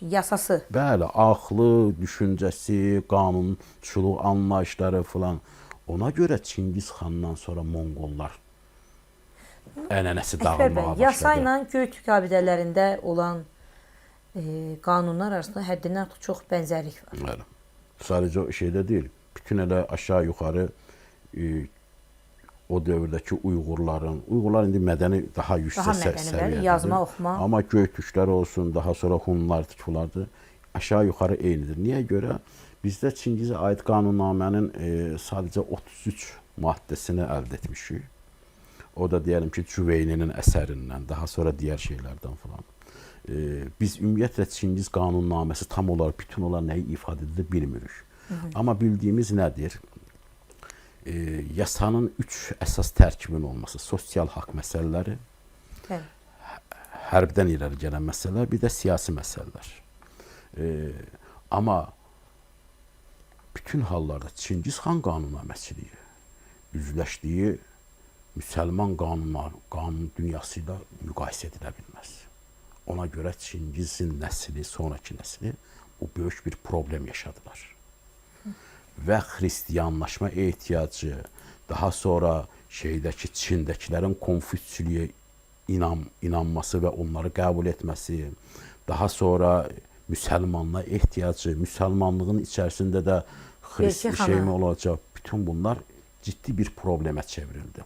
Yasası. Bəli, ağlı, düşüncəsi, qanunçuluq anlayışları filan. Ona görə Çingiz xandan sonra Monqollar ənənəsi dağılmağa başladı. Yasa ilə Göytürk abidələrində olan qanunlar arasında həddindən artıq çox bənzərlik var. Bəli. Sadəcə o şeydə deyil. Bütün elə aşağı-yuxarı o dövrdəki Uyğurların, Uyğurlar indi mədəni daha yüksək səviyyədədir. Yazma, oxuma. Amma Göytürklər olsun, daha sonra Hunlar, Türklərdir, aşağı-yuxarı eynidir. Niyə görə? Bizdə Çingizə aid qanunnamənin sadəcə 33 maddəsini əldə etmişik. O da deyəlim ki, Cüveyninin əsərindən, daha sonra digər şeylərdən falan. Biz ümumiyyətlə Çingiz qanunnaməsi tam olaraq, bütün olaraq nəyi ifadə edir bilmirik. Hı -hı. Amma bildiyimiz nədir? Yasanın 3 əsas tərkibinin olması: sosial haqq məsələləri, bəli, hərbdən irəli gələn məsələlər, bir də siyasi məsələlər. Amma bütün hallarda Çingiz xan qanunnaməçiliyi üzləşdiyi müsəlman qanun dünyası ilə müqayisə edilə bilməz. Ona görə Çingizin nəsli, sonraki nəsli bu böyük bir problem yaşadılar. Və xristianlaşma ehtiyacı, daha sonra şeydəki Çindəkilərin Konfütsiyaya inanması və onları qəbul etməsi, daha sonra müsəlmanlığa ehtiyacı, müsəlmanlığın içərisində də xristi şeymi olacaq, bütün bunlar ciddi bir problemə çevrildi.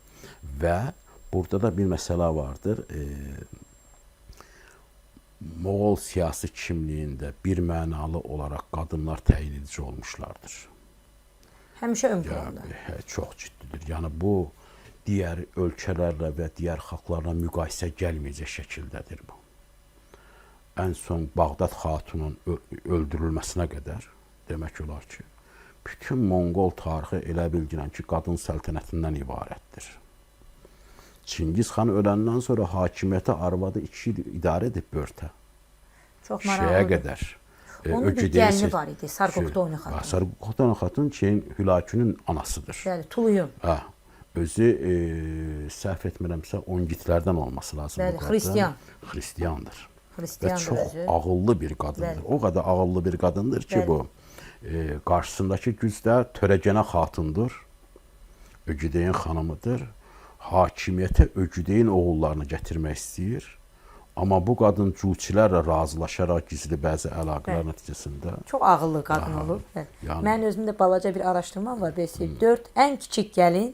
Və burada da bir məsələ vardır. Moğol siyasi kimliyində bir mənalı olaraq qadınlar təyin edici olmuşlardır. Həmişə ön planda. Yəni, çox ciddidir. Yəni bu digər ölkələrlə və digər xalqlarla müqayisə gəlməyəcək şəkildədir bu. Ən son Bağdad xatunun öldürülməsinə qədər demək olar ki, bütün Monqol tarixi elə bilginən ki, qadın səltənətindən ibarətdir. Çingiz xan öləndən sonra hakimiyyəti arvadı 2 il idarə edib Börtə. Çox maraqlıdır. Şeyə qədər. Onun bir gəlini var idi, Sarqoqdoni xatun. Sarqoqdoni xatun şeyin Hülakünün anasıdır. Bəli, Tuluyun. Hə. Özü səhv etmirəmsə Ongitlərdən olması lazım. Bəli, xristian. Xristiandır. Xristiandır və çox özü. Ağıllı bir qadındır. Bəli. O qədər ağıllı bir qadındır ki, Bəli. bu qarşısındakı güc də Törəgənə xatundur. Ögüdeyin xanımıdır. Hakimiyyətə Ögüdeyin oğullarını gətirmək istəyir. Amma bu qadın Cuçilərlə razılaşaraq gizli bəzi əlaqələr nəticəsində. Çox ağıllı qadın olub. Yəni... Mən özüm də balaca bir araşdırma var. 4 ən kiçik gəlin,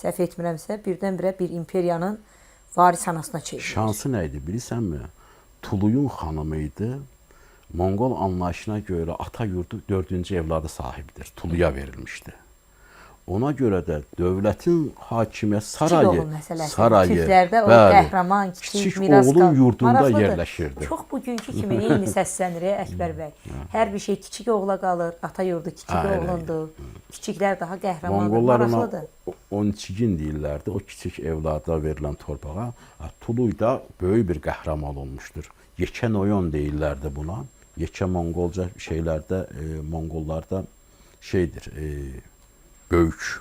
səhv etmirəmsə, birdən-birə bir imperiyanın varis anasına çevrilir. Şansı nə idi bilirsənmi? Tuluyun xanımı idi. Monqol anlayışına görə ata yurdu 4-cü evladı sahibdir. Tuluya verilmişdi. Ona görə də dövlətin hakimiyyət sarayı, kiçik oğul məsələsi. Sarayı, Türklərdə o bəli, qəhrəman, kiçik, kiçik miras oğlun qal- yurdunda Maraqlıdır. yerləşirdi. Çox bugünkü kimi eyni səslənir Əkbər bəy. Hər bir şey kiçik oğula qalır, ata yurdu kiçik Aynen. oğlundur. Kiçiklər daha qəhrəmandır, Monqollar ona maraqlıdır. 12 deyirlərdi, o kiçik evlada verilən torpağa. Tuluy da böyük bir qəhrəman olmuşdur. Yekə Noyon deyirlərdi buna. Yekə Monqolca şeylərdə, Monqollarda şeydir, böyük,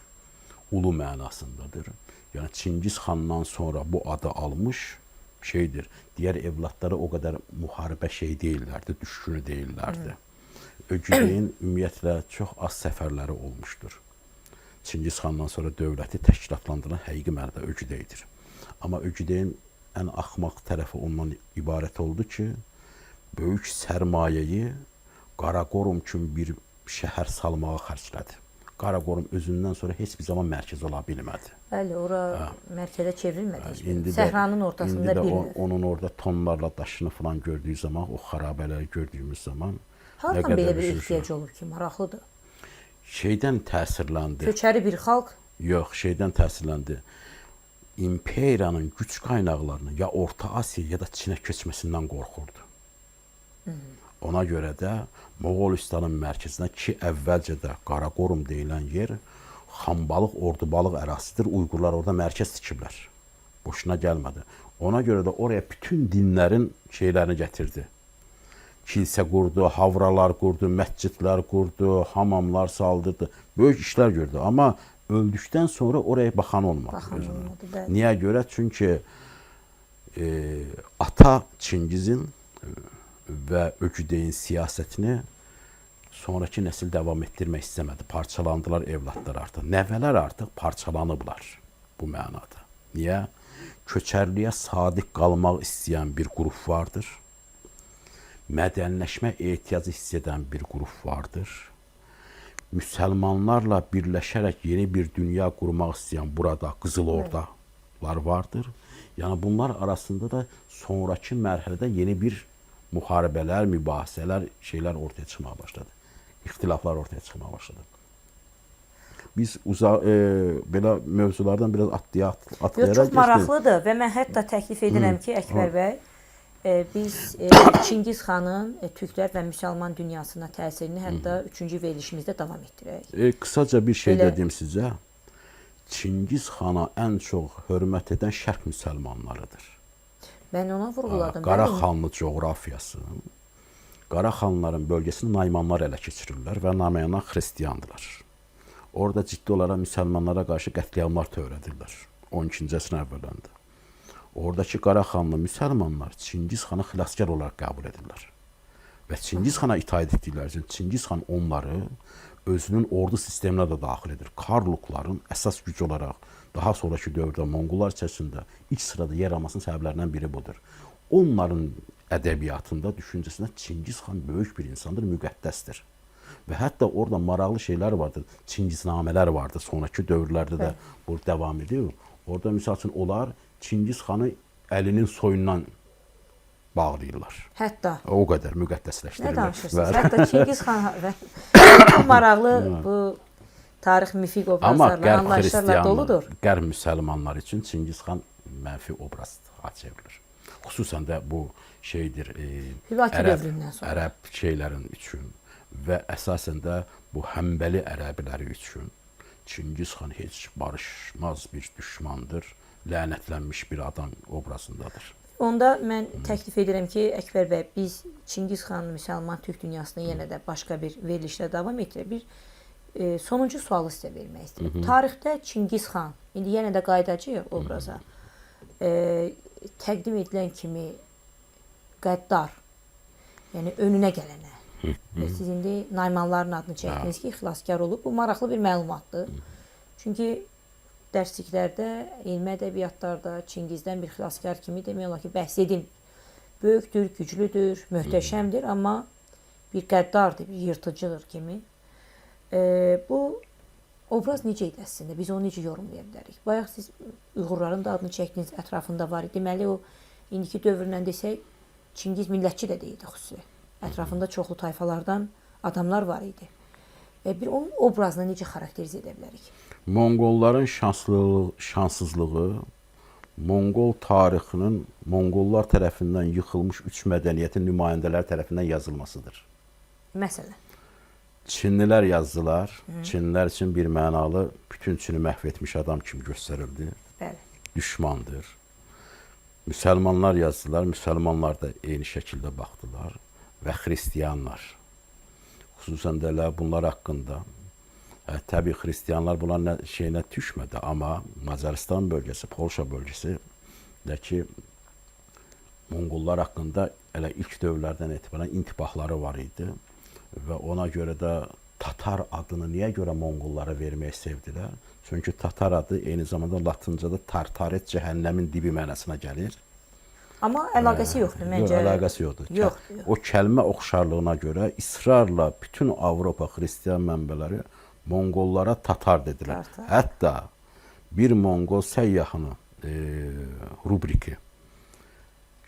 ulu mənasındadır. Yəni Çingiz xandan sonra bu adı almış şeydir. Digər evladlara o qədər müharibə şey deyillərdi, düşkünü deyillərdi. Ögüdeyin ümumiyyətlə çox az səfərləri olmuşdur. Çingiz xandan sonra dövləti təşkilatlandıran həqiqi mənada Ögüdeydir. Amma Ögüdeyin ən axmaq tərəfi ondan ibarət oldu ki, böyük sərmayəyi Qaraqorum kimi bir şəhər salmağa xərclədi. Qaraqorum özündən sonra heç bir zaman mərkəz ola bilmədi. Bəli, ora mərkəzə çevrilmədi heç bir. İndi də- Səhranın ortasında indi də bir onun orada tonlarla daşını falan gördüyü zaman, o xarabələri gördüyümüz zaman nə Hardan qədər belə bir üzülürsən. ehtiyac olub ki, maraqlıdır. Şeydən təsirləndi. Köçəri bir xalq Yox, şeydən təsirləndi. İmperiyanın güc qaynaqlarını ya Orta Asiya ya da Çinə köçməsindən qorxurdu. Ona görə də Moğolistanın mərkəzinə ki, əvvəlcə də Qaraqorum deyilən yer Xanbalıq, Ordubalıq ərazisidir. Uyğurlar orada mərkəz tikiblər. Boşuna gəlmədi. Ona görə də oraya bütün dinlərin şeylərini gətirdi. Kilsə qurdu, havralar qurdu, məscidlər qurdu, hamamlar saldırdı. Böyük işlər gördü. Amma öldükdən sonra oraya baxan olmadı. Baxan özünə. olmadı, bəli. Niyə görə? Çünki ata Çingizin və Ögüdeyin siyasətini sonrakı nəsil davam etdirmək istəmədi. Parçalandılar evladlar artıq. Nəvələr artıq parçalanıblar bu mənada. Niyə? Köçərliyə sadiq qalmaq istəyən bir qrup vardır. Mədəniləşmə ehtiyacı hiss edən bir qrup vardır. Müsəlmanlarla birləşərək yeni bir dünya qurmaq istəyən burada Qızıl Ordalar vardır. Yəni bunlar arasında da sonrakı mərhələdə yeni bir müharibələr, mübahisələr, şeylər ortaya çıxmağa başladı. İxtilaflar ortaya çıxmağa başladı. Biz belə mövzulardan biraz atlayaraq Yox, çox keçdik. maraqlıdır və mən hətta təklif edirəm ki, Əkbər bəy, biz Çingiz xanın türklər və müsəlman dünyasına təsirini hətta üçüncü verilişimizdə davam etdirək. Qısaca bir şey Belə- də deyim sizə. Çingiz xana ən çox hörmət edən şərq müsəlmanlarıdır. Mən ona vurğuladım. Qaraxanlı coğrafiyası. Qaraxanların bölgəsini Naymanlar ələ keçirirlər və Naymanlar xristiandılar. Orada ciddi olaraq müsəlmanlara qarşı qətliamlar törədirlər. 12-ci əsrin əvvəllərində. Oradakı Qaraxanlı müsəlmanlar Çingiz xanı xilaskar olaraq qəbul edirlər. Və Çingiz xana itaət etdikləri üçün Çingiz xan onları özünün ordu sisteminə də daxil edir. Karlukların əsas güc olaraq daha sonrakı dövrdə Monqollar içərisində ilk sırada yer almasının səbəblərindən biri budur. Onların ədəbiyyatında, düşüncəsində Çingiz xan böyük bir insandır, müqəddəsdir. Və hətta orada maraqlı şeylər vardır, Çingiznamələr vardır. Sonrakı dövrlərdə də bu davam edir. Orada misal üçün onlar Çingiz xanı əlinin soyundan bağlayırlar. Hətta O qədər nə müqəddəsləşdirirlər. danışırsınız? Bəli. Hətta Çingiz xan və çox maraqlı bu tarix mifik Amma obrazlarla, qərb anlayışlarla doludur. Qərb müsəlmanları üçün Çingiz xan mənfi obraz çevrilir. Xüsusən də bu şeydir, Hülaki dövründən sonra. Ərəb şeylərin üçün və əsasən də bu Həmbəli ərəbləri üçün Çingiz xan heç barışmaz bir düşmandır, lənətlənmiş bir adam obrazındadır. Onda mən təklif edirəm ki, Əkbər bəy, biz Çingiz xanın müsəlman türk dünyasına yenə də başqa bir verilişlə davam etdirək. Bir sonuncu sualı sizə vermək istəyirəm. Tarixdə Çingiz xan, indi yenə də qayıdacağıq obraza. Təqdim edilən kimi qəddar, yəni önünə gələnə. Və siz indi Naymanların adını çəkdiniz ki, xilaskar olub. Bu maraqlı bir məlumatdır. Çünki dərsliklərdə, elmi ədəbiyyatlarda Çingizdən bir xilaskar kimi demək olar ki, bəhs edilmir. Böyükdür, güclüdür, möhtəşəmdir, amma bir qəddardır, bir yırtıcıdır kimi. Bu obraz necə idi əslində? Biz onu necə yorumlaya bilərik? Bayaq siz Uyğurların da adını çəkdiniz, ətrafında var idi. Deməli o indiki dövrlə desək, Çingiz millətçi də deyildi xüsusi. Ətrafında çoxlu tayfalardan adamlar var idi. Bir onun obrazını necə xarakterizə edə bilərik? Monqolların şanssızlığı Monqol tarixinin Monqollar tərəfindən yıxılmış üç mədəniyyətin nümayəndələri tərəfindən yazılmasıdır. Məsələn. Çinlilər yazdılar. Çinlilər üçün bir mənalı bütün Çini məhv etmiş adam kimi göstərildi. Bəli. Düşmandır. Müsəlmanlar yazdılar. Müsəlmanlar da eyni şəkildə baxdılar və xristianlar. Xüsusən də elə bunlar haqqında təbii xristianlar bunların nə, şeyinə düşmədi, amma Macaristan bölgəsi, Polşa bölgəsindəki Monqollar haqqında elə ilk dövrlərdən etibarən intibahları var idi və ona görə də Tatar adını niyə görə Monqollara verməyi sevdilər? Çünki Tatar adı eyni zamanda latıncada Tartaret cəhənnəmin dibi mənasına gəlir. Amma əlaqəsi yoxdur məncə. Yox, əlaqəsi yoxdur. Yox, yox. O kəlmə oxşarlığına görə israrla bütün Avropa xristian mənbələri Monqollara Tatar dedilər. Tartar. Hətta bir Monqol səyyahının rubriki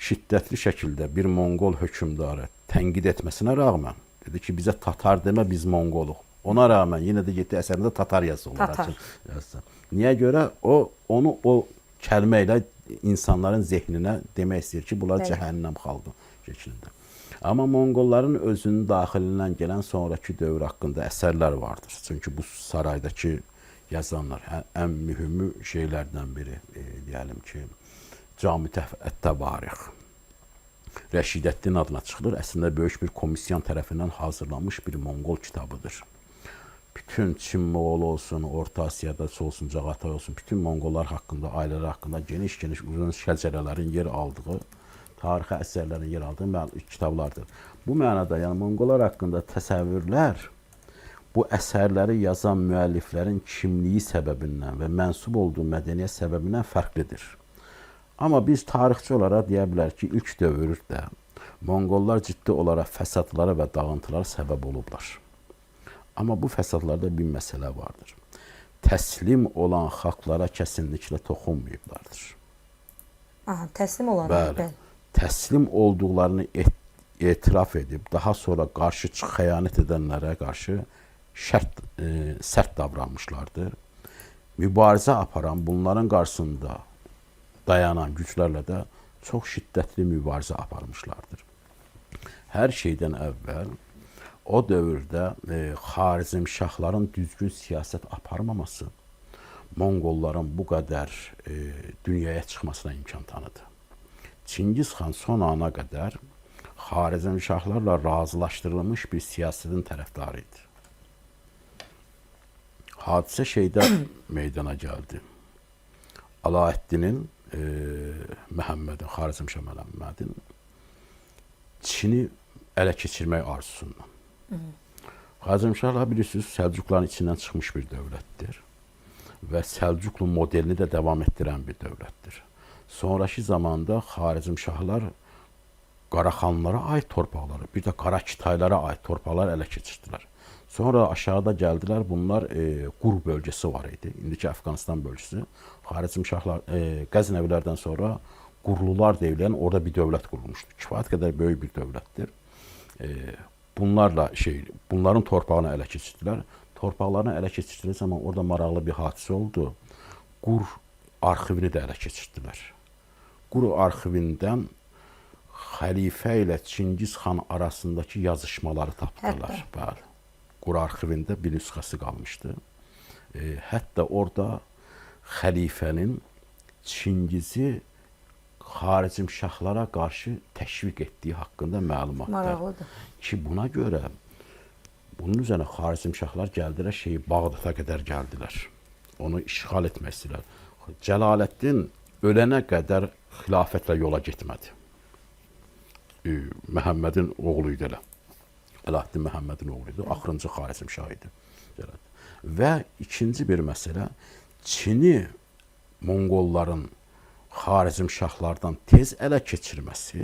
şiddətli şəkildə bir Monqol hökmdarı tənqid etməsinə rəğmən dedi ki, bizə Tatar demə, biz Monqoluq. Ona rəğmən yenə də getdi əsərində Tatar yazdı onlar Tatar. üçün. Yazdı. Niyə görə? O onu o kəlmə ilə insanların zehninə demək istəyir ki, bunlar Bəli. cəhənnəm xalqı şəklində. Amma Monqolların özünün daxilindən gələn sonrakı dövr haqqında əsərlər vardır. Çünki bu saraydakı yazanlar ən mühümü şeylərdən biri, deyəlim ki, Cami Ət-Təvarix. Rəşidəddin adına çıxılır. Əslində böyük bir komissiyan tərəfindən hazırlanmış bir Monqol kitabıdır. Bütün Çin Moğolu olsun, Orta Asiyada olsun, Cağatay olsun, bütün Monqollar haqqında, ailələr haqqında geniş-geniş uzun şəcərələrin yer aldığı, tarixi əsərlərin yer aldığı kitablardır. Bu mənada, yəni Monqollar haqqında təsəvvürlər bu əsərləri yazan müəlliflərin kimliyi səbəbindən və mənsub olduğu mədəniyyət səbəbindən fərqlidir. Amma biz tarixçi olaraq deyə bilərik ki, ilk dövrdə Monqollar ciddi olaraq fəsadlara və dağıntılara səbəb olublar. Amma bu fəsadlarda bir məsələ vardır. Təslim olan xalqlara kəsinliklə toxunmayıblardır. Aha, təslim olanlar. Bəli. Bəli. Təslim olduqlarını etiraf edib, daha sonra qarşı xəyanət edənlərə qarşı sərt davranmışlardır. Mübarizə aparan, bunların qarşısında dayanan güclərlə də çox şiddətli mübarizə aparmışlardır. Hər şeydən əvvəl o dövrdə Xarəzmşahların düzgün siyasət aparmaması Monqolların bu qədər dünyaya çıxmasına imkan tanıdı. Çingiz xan son ana qədər Xarəzmşahlarla razılaşdırılmış bir siyasətin tərəfdarı idi. Hadisə şeydə meydana gəldi. Alaəddinin, Məhəmmədin, Xarəzmşah Məhəmmədin Çini ələ keçirmək arzusundan. Xarəzmşahlar bilirsiniz, Səlcuqların içindən çıxmış bir dövlətdir və Səlcuqlu modelini də davam etdirən bir dövlətdir. Sonrakı zamanda Xarəzmşahlar Qaraxanlara aid torpaqları, bir də Qara Kitaylara aid torpaqlar ələ keçirdilər. Sonra aşağıda gəldilər, bunlar Qur bölgəsi var idi. İndiki Əfqanistan bölgəsi. Xarəzmşahlar, Qəznəvilərdən sonra Qurlular deyilən orada bir dövlət qurulmuşdu. Kifayət qədər böyük bir dövlətdir. Bunlarla bunların torpağını ələ keçirdilər. Torpaqlarını ələ keçirdikləri zaman orada maraqlı bir hadisə oldu. Qur arxivini də ələ keçirdilər. Qur arxivindən xəlifə ilə Çingiz xan arasındakı yazışmaları tapdılar. Hətta. Bəli. Qur arxivində bir nüsxəsi qalmışdı. Hətta orada xəlifənin Çingizi Xarəzmşahlara qarşı təşviq etdiyi haqqında məlumatlar. Maraqlıdır. Ki buna görə bunun üzərinə Xarəzmşahlar gəldilər, Bağdata qədər gəldilər. Onu işğal etmək istədilər. Cəlaləddin ölənə qədər xilafətlə yola getmədi. Məhəmmədin oğlu idi elə. Ələddin Məhəmmədin oğlu idi. Axırıncı Xarəzmşah idi. Və ikinci bir məsələ, Çini Monqolların Xarəzmşahlardan tez ələ keçirməsi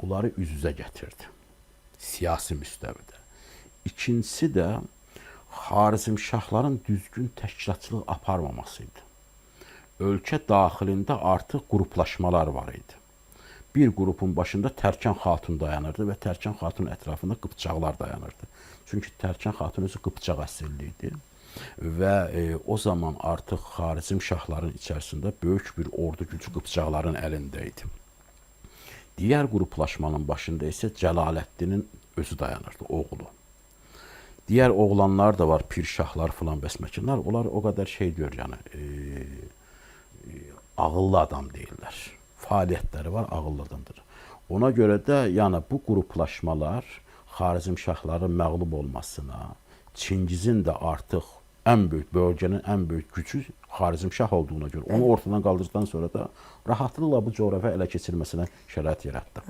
bunları üz-üzə gətirdi. Siyasi müstəvidə. İkincisi də Xarəzmşahların düzgün təşkilatçılıq aparmaması idi. Ölkə daxilində artıq qruplaşmalar var idi. Bir qrupun başında Tərkan Xatun dayanırdı və Tərkan Xatun ətrafında qıpçaqlar dayanırdı. Çünki Tərkan Xatun özü qıpçaq əsilli idi. Və o zaman artıq Xarəzm şahların içərisində böyük bir ordu gücü Qıpçaqların əlində idi. Digər qruplaşmanın başında isə Cəlaləddinin özü dayanırdı, oğlu. Digər oğlanlar da var, pirşahlar filan bəsməkinlər. Onlar o qədər şey deyir, yəni ağıllı adam deyirlər. Fəaliyyətləri var, ağıllı adamdır. Ona görə də yəni bu qruplaşmalar Xarəzm şahların məğlub olmasına, Çingizin də artıq ən böyük bölgənin ən böyük gücü Xarəzm şah olduğuna görə onu ortadan qaldırdıqdan sonra da rahatlıqla bu coğrafiya ələ keçirməsinə şərait yaratdı.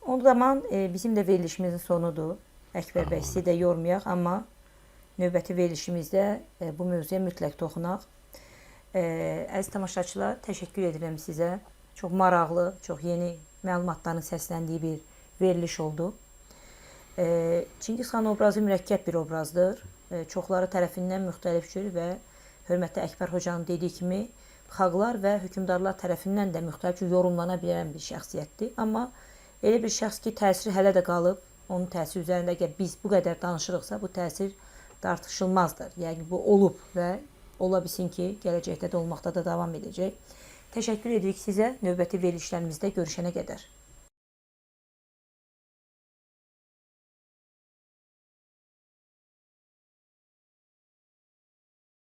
O zaman bizim də verilişimizin sonudur. Əkbər bəy, sizi də yormayaq, amma növbəti verilişimizdə bu mövzuya mütləq toxunaq. Əziz tamaşaçılar, təşəkkür edirəm sizə. Çox maraqlı, çox yeni məlumatların səsləndiyi bir veriliş oldu. Çingiz xan obrazı mürəkkəb bir obrazdır. Çoxları tərəfindən müxtəlif cür və hörmətli Əkbər hocanın dediyi kimi xalqlar və hökmdarlar tərəfindən də müxtəlif cür yorumlana bilən bir şəxsiyyətdir. Amma elə bir şəxs ki, təsiri hələ də qalıb, onun təsiri üzərində əgər biz bu qədər danışırıqsa, bu təsir tartışılmazdır. Yəni bu olub və ola bilsin ki, gələcəkdə də olmaqda da davam edəcək. Təşəkkür edirik sizə. Növbəti verilişlərimizdə görüşənə qədər.